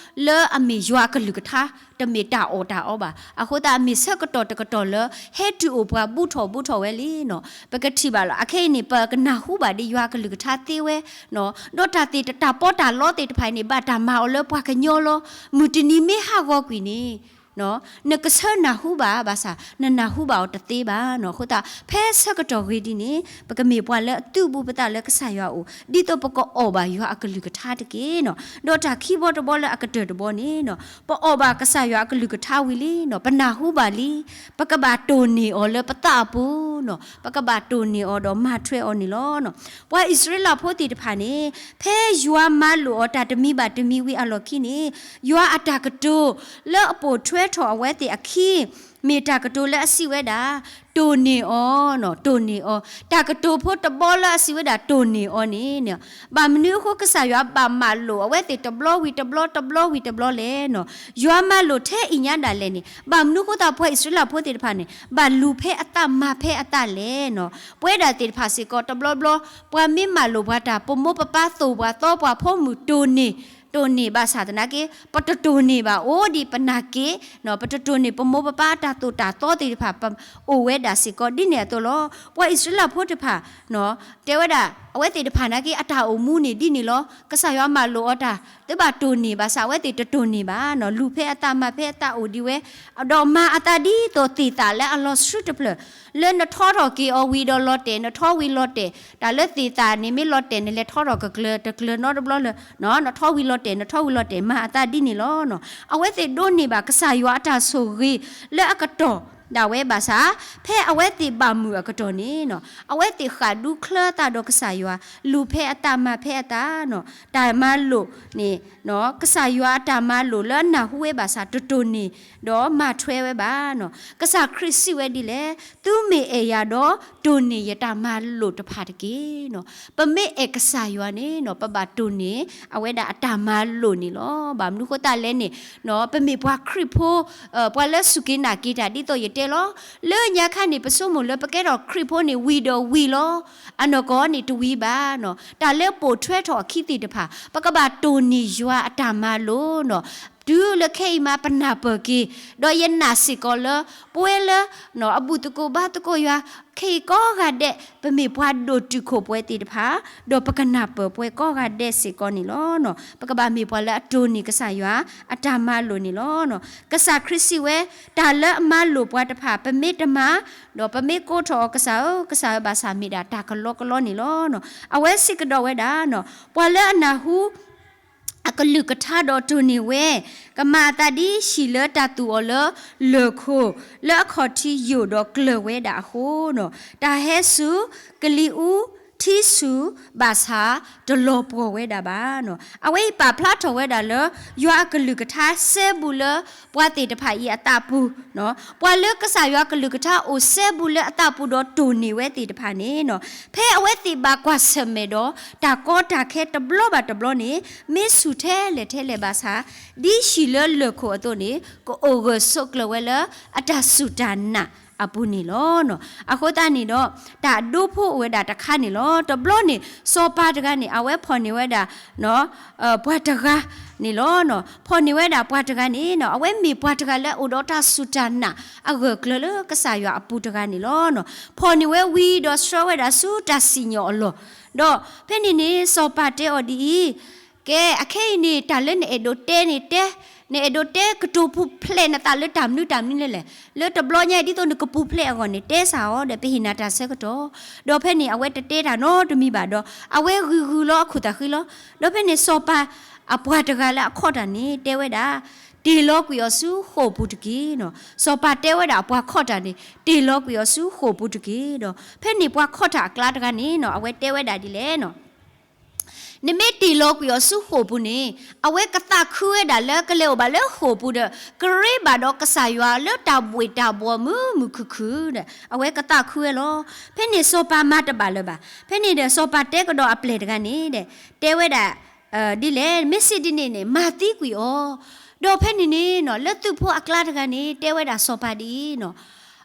လၢအမ့ၢ်ယွၤအကလုၢ်ကထါ, တမ့ၢ်တၢ်အီၣ်တၢ်အီဘၣ်. အဃိသတး မ့ၢ်ဆၢကတီၢ်တကတီၢ်လၢ ဟဲတုၤအိၣ်ပှၤဘူးထီၣ်ဘူးထီၣ်ဝဲလံနီၤ. ပကထံၣ်ဘၣ်လီၤ. အခဲအံၤန့ၣ် ပကနၢ်ဟူဘၣ်ဒ်ယွၤအကလုၢ်ကထါသ့ဝဲ, ဒီးတၢ်သ့ၣ်တၢ်ပီးတၢ်လီသ့ၣ်တဖၣ်အံၤန့ၣ် ဘၣ်တၢ်မၤအီၤလၢပှၤကညီလီၤ. မုၢ်တနံၤမ့ၢ်ဟးဂီၤကွံာ်န့ၣ် နကဆၢနၢ်ဟူဘၣ်ဘၣ်ဆၣ် နနၢ်ဟူဘၣ်အီၤတသ့ဘၣ်နီၤ. အဃိသတး ဖဲဆၢကတီၢ်ဂ့ၤဒ်န့ၣ် ပကမ့ၢ်ပှၤလၢအသုးဘူးပသးလၢကစၢ်ယွၤအအိၣ် ဒ်သိးပကအီၣ်ဘၣ်ယွၤအကလုၢ်ကထါတက့ၢ်နီၤ. ဒီးတၢ်ခံဘီတဘီလၢအကတၢၢ်တဘီန့ၣ်နီၤ, ပအီၣ်ဘၣ်ကစၢ်ယွၤအကလုၢ်ကထါဝံၤလံနီၤ, ပနၢ်ဟူဘၣ်လံ, ပကဘၣ်တိၢ်န့ၢ်အီၤလၢပသးအပူၤနီၤ, ပကဘၣ်တိၢ်န့ၢ်အီၤဒီးမၤထွဲအီၤန့ၣ်လီၤ. ပှၤအံၣ်စရ့လးဖိသ့ၣ်တဖၣ်န့ၣ် ဖဲယွၤမၤလိာ်အီၤတၢ်တမံၤဘၣ်တမံၤဝံၤအလီၢ်ခံန့ၣ်, ယွၤအတၢ်ကတိၤလၢအပိာ်ထွဲထီၣ်အဝဲသ့ၣ်အခံ မ့ၢ်တၢ်ကတိၤလၢအစံးဝဲဒၣ်, တိၢ်န့ၢ်အီၤနီၤ, တိၢ်န့ၢ်အီၤ. တၢ်ကတိၤဖိတဘီလၢအစံးဝဲဒၣ်တိၢ်န့ၢ်အီၤန့ၣ်, ဘၣ်မနုၤအဃိကစၢ်ယွၤဘၣ်မၤလိာ်အဝဲသ့ၣ်တဘျီဝံၤတဘျီ တဘျီဝံၤတဘျီလဲၣ်နီၤ. ယွၤမၤလိာ်ထဲအံၤညါဒၣ်လဲာ်န့ၣ် ဘၣ်မနုၤအဃိသတးပှၤအံၣ်စရ့လးဖိသ့ၣ်တဖၣ်န့ၣ် ဘၣ်လူၤဖဲအသးမၤဖဲအသးလဲၣ်နီၤ. ပဝဲဒၣ်သ့ၣ်တဖၣ်စ့ၢ်ကီးတဘျီဘျီ ပှၤမ့ၢ်မၤလိာ်ပှၤတၢ် ပမိၢ်ပပၢ်သိၣ်ပှၤသီပှၤဖိမုၣ်တိၢ်န့ၢ် တိၢ်န့ၢ်ဘၣ်ဆၣ်သနာ်က့ ပတတိၢ်န့ၢ်ဘၣ် အိၣ်ဒံးပနာ်က့ၤ, ပတတိၢ်န့ၢ်ပမိၢ်ပပၢ်အတၢ်သိၣ်တၢ်သီသ့ၣ်တဖၣ် ပအိၣ်ဝဲဒၣ်စ့ၢ်ကီးဒ်န့ၣ်အသိးလီၤ. ပှၤအံၣ်စရ့လးဖိတဖၣ် တဲဝဲဒၣ် အဝဲသ့ၣ်တဖၣ်နာ်က့ အတၢ်အိၣ်မူန့ၣ်ဒ်န့ၣ်လီၤ. ကစၢ်ယွၤမၤလိာ်အီၤတၢ် တဘၣ်တိၢ်န့ၢ်ဘၣ်ဆၣ် အဝဲသ့ၣ်တတိၢ်န့ၢ်ဘၣ်နီၤ, လူၤဖဲအသးမၤဖဲအသးအိၣ်ဒံးဝဲ, ဒီးမၤအသးဒ်သိးသ့ၣ်သၣ်လၢအလီၤဆှုတဖျၢၣ်, လၢနထီထီၣ်က့ၤအီၤဝံၤဒီးလီၤတဲာ် နထီဝံၤလီၤတဲာ်, တၢ်လၢသ့ၣ်သၣ်န့ၣ်မ့ၢ်လီၤတဲာ် နလဲၤထီထီၣ်ကကျၢၤတကျၢၤနီတဘျီလၢၤ, နထီဝံၤလီၤတဲာ် နထီဝံၤလီၤတဲာ် မၤအသးဒ်န့ၣ်လီၤ. အဝဲသ့ၣ်ဒိးန့ၢ်ဘၣ်ကစၢ်ယွၤအတၢ်ဆိၣ်ဂ့ၤလၢအကတီၢ်ဒၣ်ဝဲဘၣ်ဆၣ်, ဖဲအဝဲသ့ၣ်ဘၣ်မုာ်အကတီၢ်န့ၣ်နီၤ, အဝဲသ့ၣ်ဃၣ်ဒူချၢအသးဒီးကစၢ်ယွၤ, လူၤဖဲအသးမၤဖဲအသးနီၤ, တၢ်မၤလိာ်န့ၣ် ကစၢ်ယွၤအတၢ်မၤလိာ်လၢအနၢ်ဟူဝဲဘၣ်ဆၣ် တတိၢ်န့ၢ် ဒီးမၤထွဲဝဲဘၣ်နီၤ. ကစၢ်ခရံာ်စံးဝဲဒ်လဲၣ်, သုမ့ၢ်အဲၣ်ယၤဒီး တိၢ်န့ၢ်ယတၢ်မၤလိာ်တဖၣ်တက့ၢ်နီၤ. ပမ့ၢ်အဲၣ်ကစၢ်ယွၤန့ၣ်နီၤ, ပဘၣ်တိၢ်န့ၢ်အဝဲဒၣ်အတၢ်မၤလိာ်န့ၣ်လီၤ. ဘၣ်မနုၤဃိသတးလဲၣ်န့ၣ်, ပမ့ၢ်ပှၤခရံာ်ဖိ, ပှၤလၢစူၢ်က့ၤနာ်က့ၤတၢ်ဒ်သိးယတဲလီၤ. လၢညါခါန့ၣ် ပဆိကမိၣ်လၢပကဲထီၣ်ခရံာ်ဖိန့ၣ် ဝံၤဒီးဝံၤလီၤ. အနီၢ်ကီၢ်န့ၣ်တဝံၤဘၣ်နီၤ. တၢ်လၢပိာ်ထွဲထီၣ်အခံသ့ၣ်တဖၣ် ပကဘၣ်တိၢ်န့ၢ်ယွၤအတၢ်မၤလိာ်နီၤ. တုၤလၢခဲအံၤမး ပနၢ်ပၢၢ်က့ၤ, ဒီးယနာ်စ့ၢ်ကီးလၢ ပဝဲလၢ အဘူၣ်သကိးဘါသကိးယွၤ ခဲအံၤကိးဂၤဒဲး ပမ့ၢ်ပှၤဒိၣ်တုာ်ခိၣ်ပှဲၤသ့ၣ်တဖၣ်, ဒီးပကနၢ်ပၢၢ်ပှဲၤကိးဂၤဒဲးစ့ၢ်ကီးန့ၣ်လီၤ. ပကဘၣ်မ့ၢ်ပှၤလၢအတိၢ်န့ၢ်ကစၢ်ယွၤအတၢ်မၤလိာ်န့ၣ်လီၤ. ကစၢ်ခရံာ်စံးဝဲ, တၢ်လၢအမၤလိာ်ပှၤတဖၣ် ပမ့ၢ်တမၤ, ဒီးပမ့ၢ်ကိးထီၣ်အီၤ ကစၢ်ဧၢ, ကစၢ်ဧၢ, ဘၣ်ဆၣ်မ့ၢ်ဒၣ်တၢ်ကလီကလီန့ၣ်လီၤ. အဝဲစံးကဒီးဝဲဒၣ်, ပှၤလၢအနၢ်ဟူ အကလုၢ်ကထါဒီးတိၢ်န့ၢ်ဝဲ, ကမၤအသးဒ်ဟံၣ်လၢတၢ်သူၣ်အီၤလၢလၢၢ်ခိၣ်, လၢအခီၣ်ထံးယိာ်ဒီးကျၢၤဝဲဒၣ်အဃိနီၤ, တၢ်ဟဲဆူကလံၤအူထံဆူၣ်, ဘၣ်ဆၣ်တလီၤပှီၢ်ဝဲဒၣ်ဘၣ်နီၤ. အဝဲအံၤပာ်ဖျါထီၣ်ဝဲဒၣ်လၢ ယွၤအကလုၢ်ကထါစဲဘူးလၢပှၤသ့ၣ်တဖၣ်အံၤအသးပူၤ, ပှၤလၢကစၢ်ယွၤအကလုၢ်ကထါအိၣ်စဲဘူးလၢအသးပူၤဒီးတိၢ်န့ၢ်ဝဲသ့ၣ်တဖၣ်န့ၣ်နီၤ, ဖဲအဝဲသ့ၣ်ဘၣ်ကွၢ်ဆၢၣ်မဲာ်ဒီး တၢ်ကီတၢ်ခဲတဘျီဘၣ်တဘျီန့ၣ် မ့ၢ်ဆူၣ်ထဲလဲၣ်ထဲလဲၣ်ဘၣ်ဆၣ်, ဒ်ဟံၣ်လၢလၢၢ်ခိၣ်အသိးန့ၣ် ကအိၣ်ဂၢၢ်ဆိးကျၢၤဝဲလၢအတၢ်စူၢ်တၢ်နာ် အပူၤန့ၣ်လီၤ. အဃိသတးန့ၣ်ဒီး တၢ်အဒိဖိအိၣ်ဝဲဒၣ်တခါန့ၣ်လီၤ. တဘျီန့ၣ် စီၤပၤတဂၤန့ၣ် အဝဲဖီၣ်န့ၢ်ဝဲဒၣ် ပှၤတဂၤန့ၣ်လီၤ. ဖီၣ်န့ၢ်ဝဲဒၣ်ပှၤတဂၤန့ၣ် အဝဲမ့ၢ်ပှၤတဂၤလၢအအိၣ်ဒီးတၢ်စူၢ်တၢ်နာ်အဂၢၢ်ကျၢၤလၢကစၢ်ယွၤအပူၤတဂၤန့ၣ်လီၤ. ဖီၣ်န့ၢ်ဝဲဝံၤဒီးဆှၢဝဲဒၣ်ဆူတၢ်စံၣ်ညီၣ်အလီၢ်, ဒီးဖဲန့ၣ်န့ၣ် စီၤပၤတဲအီၤဒ်အံၤ, ကဲ အခဲအံၤန့ၣ် တၢ်လၢနအဲၣ်ဒိးတဲန့ၣ်တဲ, နအဲၣ်ဒိးတဲကတိၤပူၤဖျဲးနသးလၢတၢ်မနုၤတၢ်မနုၤလဲၣ်လဲၣ်, လၢတဘျီညါ ဒ်သိးနကပူၤဖျဲးအဂီၢ်န့ၣ် တဲစ့ၢ်အီၤဒီး ပဟ့ၣ်နၤတၢ်ဆၢကတီၢ်. ဒီးဖဲန့ၣ် အဝဲတတဲတၢ်နီတမံၤဘၣ်ဒီး အဝဲဂုာ်ဂုာ်လီၤအခိၣ်သးဃံလီၤ. ဒီးဖဲန့ၣ် စီၤပၤအပှၤတဂၤလၢအခီၣ်တၢ်န့ၣ် တဲဝဲဒၣ်, တ့ၢ်လီၤကွံာ်အီၤဆူဃိာ်ပူၤတက့ၢ်နီၤ. စီၤပၤတဲဝဲဒၣ်အပှၤခီၣ်တၢ်န့ၣ် တ့ၢ်လီၤကွံာ်အီၤဆူဃိာ်ပူၤတက့ၢ်ဒီး ဖဲန့ၣ်ပှၤခီၣ်တၢ်အကျါတဂၤန့ၣ်နီၤ အဝဲတဲဝဲဒၣ်ဒ်လဲၣ်နီၤ, နမ့ၢ်တ့ၢ်လီၤကွံာ်အီၤဆူဃိာ်ပူၤန့ၣ် အဝဲကသးခုဝဲဒၣ်လၢကလဲၤအိၣ်ဘၣ်လၢဃိာ်ပူၤဒီး ကရ့ဘၣ်ဒီးကစၢ်ယွၤလၢတၢ်ဘှ့ၣ်တၢ်ဘှီၣ်မုာ်မုာ်ခုၣ်ခုၣ်ဒီး အဝဲကသးခုဝဲလီၤ. ဖဲန့ၣ်စီၤပၤမၤတဘၣ်လၢၤဘၣ်. ဖဲန့ၣ်ဒီးစီၤပၤတဲကဒီးအပျဲၢ်တဂၤန့ၣ်ဒီး တဲဝဲဒၣ် ဒ်လဲၣ်, မ့ၢ်စံးဒ်န့ၣ်န့ၣ် မၤသံကွံာ်အီၤ. ဒီးဖဲန့ၣ်န့ၣ်နီၤ လၢသုးဖိအကျါတဂၤန့ၣ် တဲဝဲဒၣ်စီၤပၤဒ်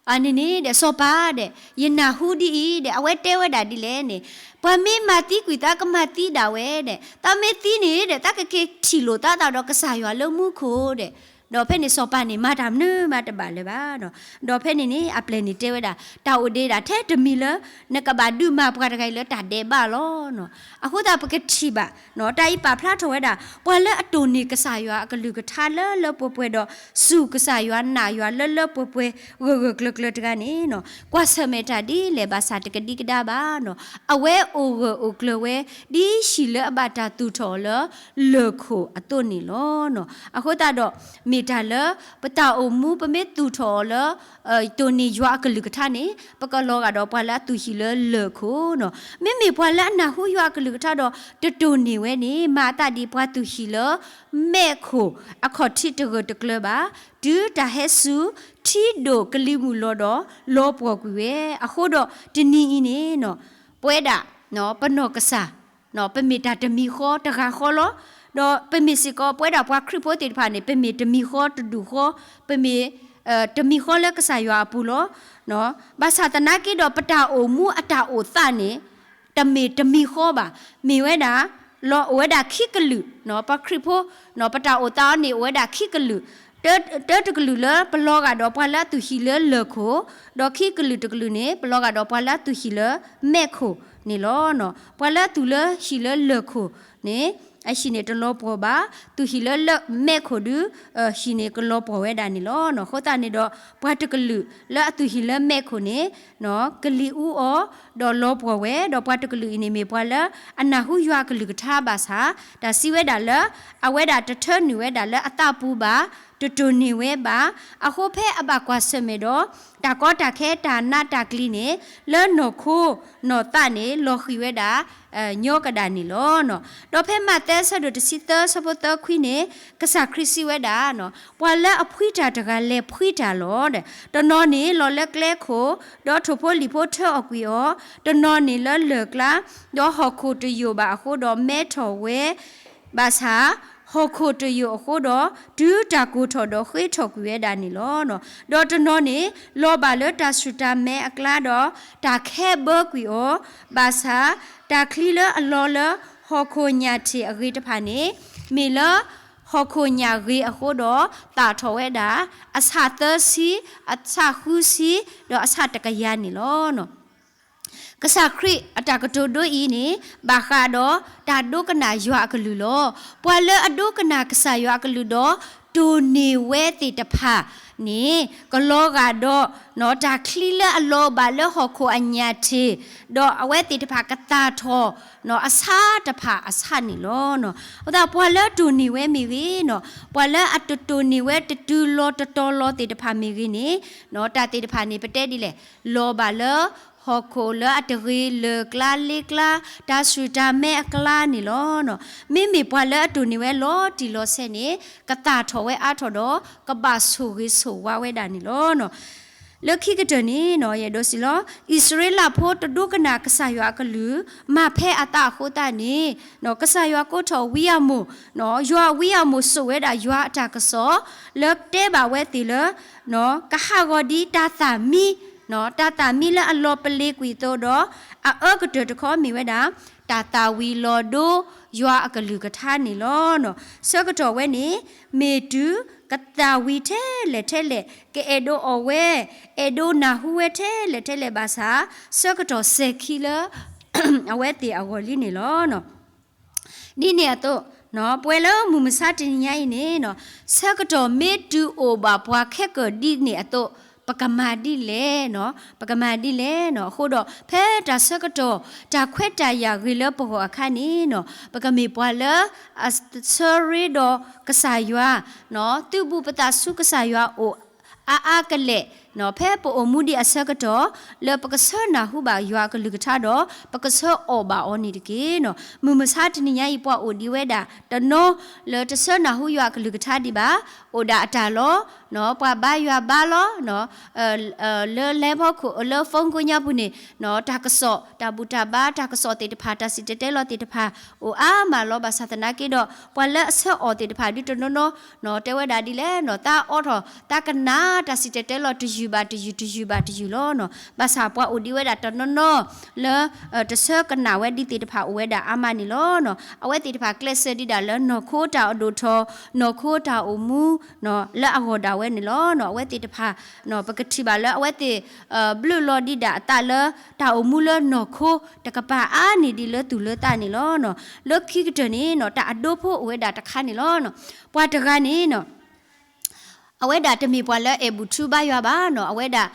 အံၤနီၤ, န့ၣ်န့ၣ်ဒီးစီၤပၤဒီး ယနၢ်ဟူဒ်အံၤဒီး အဝဲတဲဝဲဒၣ်ဒ်လဲၣ်န့ၣ်, ပှၤမ့ၢ်မၤသံကွံာ်သး ကမၤသံဒၣ်ဝဲဒီး သးမ့ၢ်သံန့ၣ်ဒီး သးကက့ၤထံၣ်လိာ်သးသးဒီးကစၢ်ယွၤလၢမူခိၣ်ဒီး, ဒီးဖဲန့ၣ်စီၤပၤန့ၣ် မၤတၢ်မနုၤမၤတဘၣ်လၢၤဘၣ်နီၤ. ဒီးဖဲန့ၣ်န့ၣ် အပျဲၢ်န့ၣ်တဲဝဲဒၣ် တၢ်အိၣ်ဒံးဒၣ်ထဲတမံၤလၢ နကဘၣ်ဒုးမၤပှၤတဂၤအံၤလၢတၢ်ဒဲးဘးလီၤနီၤ. အဃိသတးပကထံၣ်ဘၣ်နီၤ တၢ်အံၤပာ်ဖျါထီၣ်ဝဲဒၣ် ပှၤလၢအတိၢ်န့ၢ်ကစၢ်ယွၤအကလုၢ်ကထါလၢလၢပှဲၤပှဲၤဒီး စူၢ်ကစၢ်ယွၤနာ်ယွၤလၢလၢပှဲၤပှဲၤ ဂၢၢ်ဂၢၢ်ကျၢၤကျၢၤတဂၤန့ၣ်နီၤ ကွၢ်ဆၢၣ်မဲာ်တၢ်ဒ်လဲၣ်ဘၣ်ဆၣ်တကဒံကဒါဘၣ်နီၤ. အဝဲအိၣ်ဂၢၢ်အိၣ်ကျၢၤဝဲ ဒ်ဟံၣ်လၢအဘၣ်တၢ်သူၣ်ထီၣ်အီၤလၢ လၢၢ်ခိၣ်အသိးန့ၣ်လီၤနီၤ. အဃိသတးဒီး မ့ၢ်တၢ်လၢ ပတၢ်အိၣ်မူပမ့ၢ်သူၣ်ထီၣ်အီၤလၢ တိၢ်န့ၢ်ယွၤအကလုၢ်ကထါန့ၣ် ပကလီၤဂာ်ဒီးပှၤလၢအသူၣ်ဟံၣ်လၢလၢၢ်ခိၣ်နီၤ. မ့မ့ၢ်ပှၤလၢအနၢ်ဟူယွၤအကလုၢ်ကထါဒီး တတိၢ်န့ၢ်ဝဲန့ၣ် မၤအသးဒ်ပှၤသူၣ်ဟံၣ်လၢ မဲးခိၣ်အခီၣ်ထံးတဂၢၢ်တကျၢၤဘၣ်, တုၤတၢ်ဟဲစူၤ ထံဒိၣ်ကလံၤမုၢ်လီၤဒီး လီၤပှီၢ်ကွံာ်ဝဲ. အဃိဒီးတနံၤအံၤန့ၣ်နီၤ ပဝဲဒၣ် ပနီၢ်ကစၢ် ပမ့ၢ်တၢ်တမံၤဃီတဂၤဃီလီၤ. ဒီးပမ့ၢ်စ့ၢ်ကီး ပဝဲဒၣ်ပှၤခရံာ်ဖိသ့ၣ်တဖၣ်န့ၣ် ပမ့ၢ်တမံၤဃီတဒူၣ်ဃီ, ပမ့ၢ် တမံၤဃီလၢကစၢ်ယွၤအပူၤလီၤ. ဘၣ်ဆၣ်သနာ်က့ဒီး ပတၢ်အိၣ်မူအတၢ်အိၣ်သးန့ၣ် တမ့ၢ်တမံၤဃီဘၣ်. မ့ၢ်ဝဲဒၣ် လီၤအိၣ်ဝဲဒၣ်ခံကလုာ်, ပှၤခရံာ်ဖိ ပတၢ်အိၣ်သးအီၤန့ၣ် အိၣ်ဝဲဒၣ်ခံကလုာ်, တၢတကလုာ်လၢပလီၤဂာ်ဒီးပှၤလၢအသူၣ်ဟံၣ်လၢလၢၢ်ခိၣ်, ဒီးခံကလုာ်တကလုာ်န့ၣ် ပလီၤဂာ်ဒီးပှၤလၢအသူၣ်ဟံၣ်လၢမဲးခိၣ်န့ၣ်လီၤ. ပှၤလၢအသူၣ်လၢဟံၣ်လၢလၢၢ်ခိၣ်န့ၣ် အဟံၣ်န့ၣ်တလီၤပှီၢ်ဘၣ်, သူၣ်ဟံၣ်လၢလၢမဲးခိၣ်ဒုး ဟံၣ်န့ၣ်ကလီၤပှီၢ်ဝဲဒၣ်န့ၣ်လီၤ. အဃိသတးန့ၣ်ဒီး ပှၤတကလုာ်လၢအသူၣ်ဟံၣ်လၢမဲးခိၣ်န့ၣ် ကလံၤအူအီၤ ဒီးလီၤပှီၢ်ဝဲ, ဒီးပှၤတကလုာ်အံၤန့ၣ်မ့ၢ်ပှၤလၢအနၢ်ဟူယွၤအကလုၢ်ကထါဘၣ်ဆၣ် တၢ်စံးဝဲဒၣ်လၢ အဝဲဒၣ်တထၢနုာ်ဝဲဒၣ်လၢအသးပူၤဘၣ်, တတိၢ်န့ၢ်ဝဲဘၣ်. အဃိဖဲအဘၣ်ကွၢ်ဆၢၣ်မဲာ်ဒီး တၢ်ကီတၢ်ခဲတၢ်နးတၢ်ကျံၤန့ၣ် လၢနီၢ်ခိနီၢ်သးန့ၣ် လီၤဃံၤဝဲဒၣ် ညီကဒၣ်န့ၣ်လီၤ. ဒီးဖဲမးသဲအဆၢဒိၣ်တဆံသၢ အဆၢဖိသၢခွံန့ၣ် ကစၢ်ခရံာ်စံးဝဲဒၣ် ပှၤလၢအဖှံတၢ်တဂၤလဲၤဖှံတၢ်လီၤ. တနီၤန့ၣ်လီၤလၢကျဲခိၣ်, ဒီးထိၣ်ဖိလံၣ်ဖိထၢအီၣ်ကွံာ်အီၤ, တနီၤန့ၣ်လၢလၢၢ်ကျါ, ဒီးဟီၣ်ခိၣ်တယိာ်ဘၣ်အဃိဒီးမဲထီၣ်ဝဲ ဘၣ်ဆၣ် ဟီၣ်ခိၣ်တယိာ်အဃိဒီး တုၤတၢ်ကိၢ်ထီၣ်ဒီးဃ့ထီၣ်ကွံာ်ဝဲဒၣ်န့ၣ်လီၤ. ဒီးတနီၤန့ၣ် လီၤဘၣ်လၢတၢ်ဆူၣ်တၢ်မဲအကျါဒီး တၢ်ခဲဘၢကွံာ်အီၤ, ဘၣ်ဆၣ် တၢ်ချံလၢအလီလၢဟီၣ်ခိၣ်ညၣ်ထံၣ်အဂ့ၤတဖၣ်န့ၣ် မ့ၢ်လၢဟီၣ်ခိၣ်ညၣ်ဂ့ၤအဃိဒီး သၣ်ထီၣ်ဝဲဒၣ် အဆၣ်သၢဆံ, အဆၣ်ဃုဆံ, ဒီးအဆၣ်တကယၤန့ၣ်လီၤ. ကစၢ်ခရံာ်အတၢ်ကတိၤဒိအံၤန့ၣ် ဘၣ်ဃးဒီးတၢ်ဒိကနၣ်ယွၤအကလုၢ်လီၤ. ပှၤလၢအဒိကနၣ်ကစၢ်ယွၤအကလုၢ်ဒီး တိၢ်န့ၢ်ဝဲသ့ၣ်တဖၣ်န့ၣ် ကလီၤဂာ်ဒီး တၢ်ချံလၢအလီၤဘၣ်လၢဟီၣ်ခိၣ်အညၣ်ထံၣ်, ဒီးအဝဲသ့ၣ်တဖၣ်ကသၣ်ထီၣ် အဆၣ်တဖၣ်အဆၣ်န့ၣ်လီၤ. အဃိသတး ပှၤလၢတိၢ်န့ၢ်ဝဲမ့ၢ်ဂ့ၤ, ပှၤလၢအတတိၢ်န့ၢ်ဝဲတတုၤလီၤတတီၤလီၤသ့ၣ်တဖၣ်မ့ၢ်ဂ့ၤန့ၣ်, တၢ်သ့ၣ်တဖၣ်န့ၣ် ပတဲဒ်လဲၣ်, လီၤဘၣ်လၢ ဟီၣ်ခိၣ်လၢအတဂ့ၤ လၢၢ်ကျါလ့ကျါ တၢ်ဆူၣ်တၢ်မဲအကျါန့ၣ်လီၤ. မ့မ့ၢ်ပှၤလၢအတိၢ်န့ၢ်ဝဲလီၤတံၢ်လီၤဆဲးန့ၣ် ကသၣ်ထီၣ်ဝဲအါထီၣ်ဒီး ကဘၣ်ဆိၣ်ဂ့ၤဆိၣ်ဝါဝဲဒၣ်န့ၣ်လီၤ. လၢခံကတၢၢ်န့ၣ်နီၤ ယအဲၣ်ဒိးစံးလီၤ, အံၣ်စရ့လးဖိတဒိကနၣ်ကစၢ်ယွၤအကလုၢ်, မၤဖဲအသးအဃိသတးန့ၣ်, ကစၢ်ယွၤကိးထီၣ်ဝံအမိၢ်, ယွၤအဝံအမိၢ်စိာ်ဝဲဒၣ်ယွၤအတၢ်ကစီၣ်, လၢတဲဘၣ်ဝဲသ့ၣ်လၢ ကဟးဂီၤဒ်တၢ်သၣ်မံ, တၢ်သၣ်မံလၢအလီၤပလ့ၤကွံာ်အသိးဒီး, အအၢကတၢၢ်တခီမ့ၢ်ဝဲဒၣ် တၢ်သၣ်ဝံၤလီၤဒိယွၤအကလုၢ်ကထါန့ၣ်လီၤ. ဆၢကတီၢ်ဝဲန့ၣ် မ့ၢ်တုၤကသၣ်ဝံၤထဲလဲၣ်ထဲလဲၣ်, ကအဲၣ်ဒိးအီၣ်ဝဲ, အဲၣ်ဒိးနၢ်ဟူဝဲထဲလဲၣ်ထဲလဲၣ်ဘၣ်ဆၣ်, ဆၢကတီၢ်စဲၤခံလၢ အဝဲသ့ၣ်အဂီၢ်လံန့ၣ်လီၤ. ဒ်န့ၣ်အသိး, ပဝဲလၢမုၢ်မဆါတနံၤညါအံၤန့ၣ်, ဆၢကတီၢ်မ့ၢ်တုၤအိၣ်ဘၣ်ပှၤခဲကၢၣ်ဒ်န့ၣ်အသိး, ပကမၤဒ်လဲၣ်, ပကမၤဒ်လဲၣ်. အဃိဒီး ဖဲတၢ်ဆၢကတီၢ် တၢ်ခွဲးတၢ်ယာ်ဂ့ၤလၢပဂီၢ်အခါန့ၣ်, ပကမ့ၢ်ပှၤလၢ အဆၢရ့ဒီးကစၢ်ယွၤ, သုးဘူးပသးဆူကစၢ်ယွၤအိၣ် အါအါကလဲာ်, ဖဲပအိၣ်မူဒံးအဆၢကတီၢ်, လၢပကဆၢနၢ်ဟူဘၣ်ယွၤအကလုၢ်ကထါဒီး ပကဆၢအီၣ်ဘၣ်အီၤန့ၣ်တက့ၢ်. မုၢ်မဆါတနံၤညါအံၤ ပှၤအိၣ်ဒံးဝဲဒၣ်တနီၤ လၢတဆၢနၢ်ဟူယွၤအကလုၢ်ကထါဒံးဘၣ်, အိၣ်ဒၣ်အတၢ်လီၤ, ပှၤဘါယွၤဘါလီၤ, လၢလဲဖီခိၣ် လၢ phone ကိးညါပူၤန့ၣ်, တၢ်ကစီၣ် တၢ်ဘူၣ်တၢ်ဘါ တၢ်ကစီၣ်သ့ၣ်တဖၣ် တၢ်စံၣ်တဲၤတဲလီၤသ့ၣ်တဖၣ် အိၣ်အါမးလီၤ. ဘၣ်ဆၣ်သနာ်က့ဒီး ပှၤလၢအဆၢအီၣ်သ့ၣ်တဖၣ်ဒုးတနီၤနီၤ တဲဝဲဒၣ်ဒ်လဲၣ်နီၤ, သးအိးထီၣ် သးကနၣ်တၢ်စံၣ်တဲၤတဲလီၤတယုၢ်ဘၣ်တယုၢ် တယုၢ်ဘၣ်တယုၢ်လီၤ. ဘၣ်ဆၣ်ပှၤအိၣ်ဒံးဝဲဒၣ်တနီၤနီၤ လၢ တဆၢကနၣ်ဝဲဒ်သ့ၣ်တဖၣ်အိၣ်ဝဲဒၣ်အါမးန့ၣ်လီၤ. အဝဲသ့ၣ်တဖၣ်ကျဲးစၢးဒံးဒၣ်လၢနီၢ်ခိတၢ်အိၣ်ဒိၣ်ထီၣ် နီၢ်ခိတၢ်အိၣ်မူ လၢအဂီၢ်ဒၣ်ဝဲန့ၣ်လီၤ. အဝဲသ့ၣ်တဖၣ် ပကထံၣ်ဘၣ်လၢအဝဲသ့ၣ် ဘျုးလီၤဒံးဒၣ်အသးလၢ တၢ်အိၣ်မူလၢနီၢ်ခိတကပၤအါန့ၢ်ဒံးလၢသူၣ်လၢသးန့ၣ်လီၤ. လၢခံကတၢၢ်န့ၣ်နီၤ တၢ်အဒိဖိအိၣ်ဝဲဒၣ်တခါန့ၣ်လီၤ. ပှၤတဂၤန့ၣ်နီၤ အဝဲဒၣ်တမ့ၢ်ပှၤလၢအဲၣ်ဘူၣ်ထူဘါယွၤဘၣ်နီၤ, အဝဲဒၣ်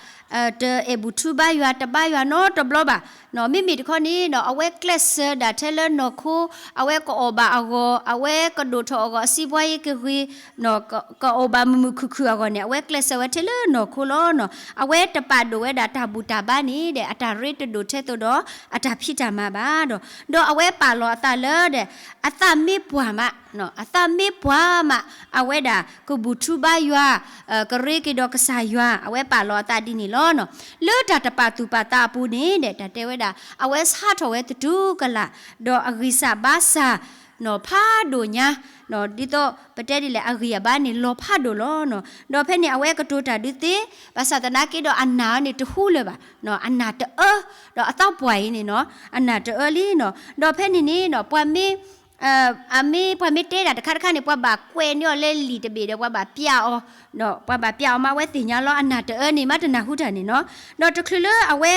တအဲၣ်ဘူၣ်ထူဘါယွၤ တဘါယွၤနီတဘျီဘၣ်. မ့မ့ၢ်တခီန့ၣ်ဒီး အဝဲကျဲးစၢးဒၣ်ထဲလၢနီၢ်ခိ အဝဲကအီၣ်ဘၣ်အဂီၢ် အဝဲကဒိၣ်ထီၣ်အဂီၢ် အစံးပှၤယ့ကဂ့ၤ ကအီၣ်ဘၣ်မုာ်မုာ်ခုၣ်ခုၣ်အဂီၢ်န့ၣ် အဝဲကျဲးစၢးဝဲထဲလၢနီၢ်ခိလီၤ. အဝဲတပာ်ဒိၣ်ဝဲဒၣ်တၢ်ဘူၣ်တၢ်ဘါန့ၣ်ဒီး အတၢ်ရ့တဒိၣ်ထဲသိးဒီး အတၢ်ဖံးတၢ်မၤဘၣ်ဒီး ဒီးအဝဲပာ်လီၤအသးလၢဒီး အသးမ့ၢ်ပှၢ်မး အသးမ့ၢ်ပှၢ်မး အဝဲဒၣ်ကဘူၣ်ထူဘါယွၤ ကရ့က့ၤဒီးကစၢ်ယွၤ အဝဲပာ်လီၤအသးဒ်န့ၣ်လီၤ. လၢတၢ်တပာ်သူၣ်ပာ်သးအပူၤန့ၣ်ဒီး တၢ်တဲဝဲဒၣ် အဝဲဟးထီၣ်ဝဲသတူၢ်ကလာ် ဒီးအဂံၢ်စၢ်ဘါစၢ် ဖးဒိၣ်ညါ ဒ်သိးပတဲဒ်လဲၣ် အဂံၢ်အဘါန့ၣ်လီၤဖးဒိၣ်လီၤ. ဒီးဖဲန့ၣ် အဝဲကတိၤတၢ်ဒုးသ့, ဘၣ်ဆၣ်သနာ်က့ဒီးအနၢ်အီၤန့ၣ်တဟူလၢၤဘၣ်, အနၢ်တအၢ, ဒီးအသီပှၢ်အံၤန့ၣ်နီၤ အနၢ်တအၢလံနီၤ. ဒီးဖဲန့ၣ်န့ၣ်နီၤ ပှၤမ့ၢ် အမ့ၢ်ပှၤမ့ၢ်တဲဒၣ်တခါတခါန့ၣ် ပှၤဘၣ်ကွဲးန့ၢ်အီၤလၢလံာ်တဘ့ၣ်ဒီး ပှၤဘၣ်ပျးအီၤ, ဒီးပှၤဘၣ်ပျးအီၤမး အဝဲသ့ၣ်ညါလီၤ အနၢ်တအၢန့ၣ် မ့ၢ်တနၢ်ဟူတၢ်န့ၣ်နီၤ. ဒီးတချုးလၢအဝဲ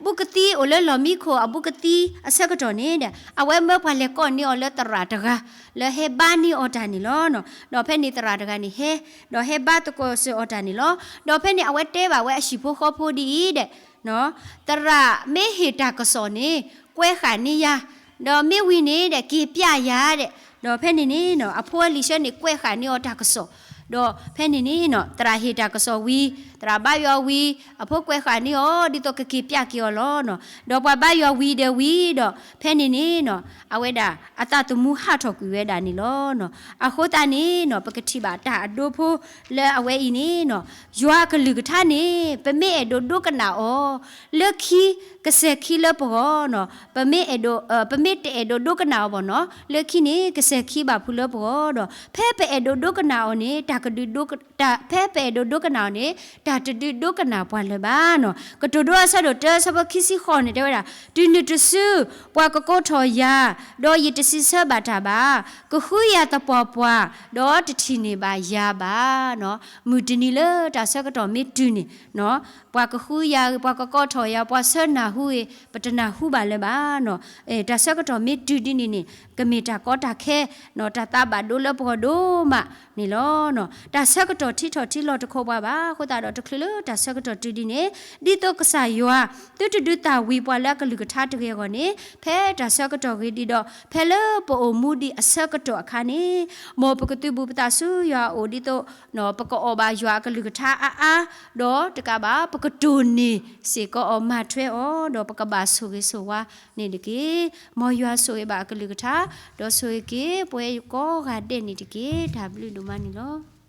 ဘူးကသံအိၣ်လၢလီၢ်မံခိၣ်အဘူးကသံအဆၢကတီၢ်န့ၣ်ဒီး အဝဲမၢပှၤလဲၤကိးန့ၢ်အီၤလၢသရၣ်တဂၤ လၢဟဲဘါန့ၢ်အီၤတၢ်န့ၣ်လီၤ. ဒီးဖဲန့ၣ်သရၣ်တဂၤန့ၣ်ဟဲ, ဒီးဟဲဘါသကိးစၢၤအီၤတၢ်န့ၣ်လီၤ. ဒီးဖဲန့ၣ် အဝဲတဲဘၣ်ဝဲအဟံၣ်ဖိဃီဖိဒ်အံၤဒီး သရၣ်မ့ၢ်ဟ့ၣ်တၢ်ကစီၣ်န့ၣ် ကွဲးဃာ်န့ၢ်ယၤ, ဒီးမ့ၢ်ဝံၤန့ၣ်ဒီး က့ၤပျးယၤဒီး, ဒီးဖဲန့ၣ်န့ၣ်နီၤ အဖိအလံၤဆှၢန့ၣ် ကွဲးဃာ်န့ၢ်အီၤတၢ်ကစီၣ်, ဒီးဖဲန့ၣ်န့ၣ်နီၤ သရၣ်ဟ့ၣ်တၢ်ကစီၣ်ဝံၤ, သရၣ်ဘါယွၤဝံၤ, အဖိကွဲးဃာ်န့ၢ်အီၤ ဒ်သိးကက့ၤပျးက့ၤအီၤလီၤနီၤ. ဒီးပှၤဘါယွၤဝံၤဒီးဝံၤဒီး ဖဲန့ၣ်န့ၣ်နီၤ အဝဲဒၣ်အသးသမူဟးထီၣ်ကွံာ်ဝဲဒၣ်န့ၣ်လီၤနီၤ. အဃိသတးန့ၣ်နီၤ ပကထံၣ်ဘၣ်တၢ်အဒိဖိလၢအဝဲအံၤန့ၣ်နီၤ ယွၤအကလုၢ်ကထါန့ၣ် ပမ့ၢ်အဲၣ်ဒိးဒိကနၣ်အီၤ လၢခံ ကစဲၤခံလၢပဂီၢ်နီၤ ပမ့ၢ်အဲၣ်ဒိး ပမ့ၢ်တအဲၣ်ဒိးဒိကနၣ်အီၤဘၣ်နီၤ လၢခံန့ၣ် ကစဲၤခံဘၣ်ဖုးလၢပဂီၢ်ဒီး ဖဲပအဲၣ်ဒိးဒိကနၣ်အီၤန့ၣ် တၢ်ကဒုးဒိ တၢ် ဖဲပအဲၣ်ဒိးဒိကနၣ်အီၤန့ၣ် တၢ်တဒုးဒိကနၣ်ပှၤလၢၤဘၣ်နီၤ. ကတိၤဒိအဆၢဒိၣ်တၢ အဆၢဖိခံဆံဃိးန့ၣ် တဲဝဲဒၣ် တုၤနုၤတစု ပှၤကကိးထီၣ်ယၤ ဒီးယတစံးဆၢဘၣ်တၢ်ဘၣ်, ကဃုယၤသပှၢ်ပှၢ် ဒီးတထံၣ်န့ၢ်ဘၣ်ယၤဘၣ်နီၤ. မုၢ်တနံၤလၢတၢ်ဆၢကတီၢ်မ့ၢ်တုၤန့ၣ်နီၤ ပှၤကဃုယၤဂ့ၤ ပှၤကကိးထီၣ်ယၤ ပှၤဆၢနၢ်ဟူဂ့ၤ ပတနၢ်ဟူဘၣ်လၢၤဘၣ်နီၤ. တၢ်ဆၢကတီၢ်မ့ၢ်တုၤဒ်န့ၣ်န့ၣ် ကမ့ၢ်တၢ်ကီတၢ်ခဲနီၤ တၢ်သးဘၣ်ဒိလၢပဂီၢ်ဒိၣ်မးန့ၣ်လီၤနီၤ. တၢ်ဆၢကတီၢ်ထံထီၣ်ထံလီၤတခီပှၤဘၣ်. အဃိသတးဒီး တချုးလၢတၢ်ဆၢကတီၢ်တုၤဒ်န့ၣ် ဒ်သိးကစၢ်ယွၤ သုတဒုးသၣ်ဝံၤပှၤလၢအကလုၢ်ကထါတဂ့ၤအဂီၢ်န့ၣ် ဖဲတၢ်ဆၢကတီၢ်ဂ့ၤဒံးဒီး ဖဲလၢပအိၣ်မူဒံးအဆၢကတီၢ်အခါန့ၣ် မ်ပကသုးဘူးပသးဆူယွၤအအိၣ်ဒ်သိး ပကအီၣ်ဘၣ်ယွၤအကလုၢ်ကထါအါအါ, ဒီးတကးဘၣ် ပကတိၢ်န့ၢ်စ့ၢ်ကီးအီၤမၤထွဲအီၤ ဒီးပကဘၣ်ဆိၣ်ဂ့ၤဆိၣ်ဝါန့ၣ်တက့ၢ်. မ်ယွၤဆိၣ်ဂ့ၤဘၣ်အကလုၢ်ကထါ ဒီးဆိၣ်ဂ့ၤက့ၤပဝဲကိးဂၤဒဲးန့ၣ်တက့ၢ်. တၢ်ဘျုးဒိၣ်မးန့ၣ်လီၤ.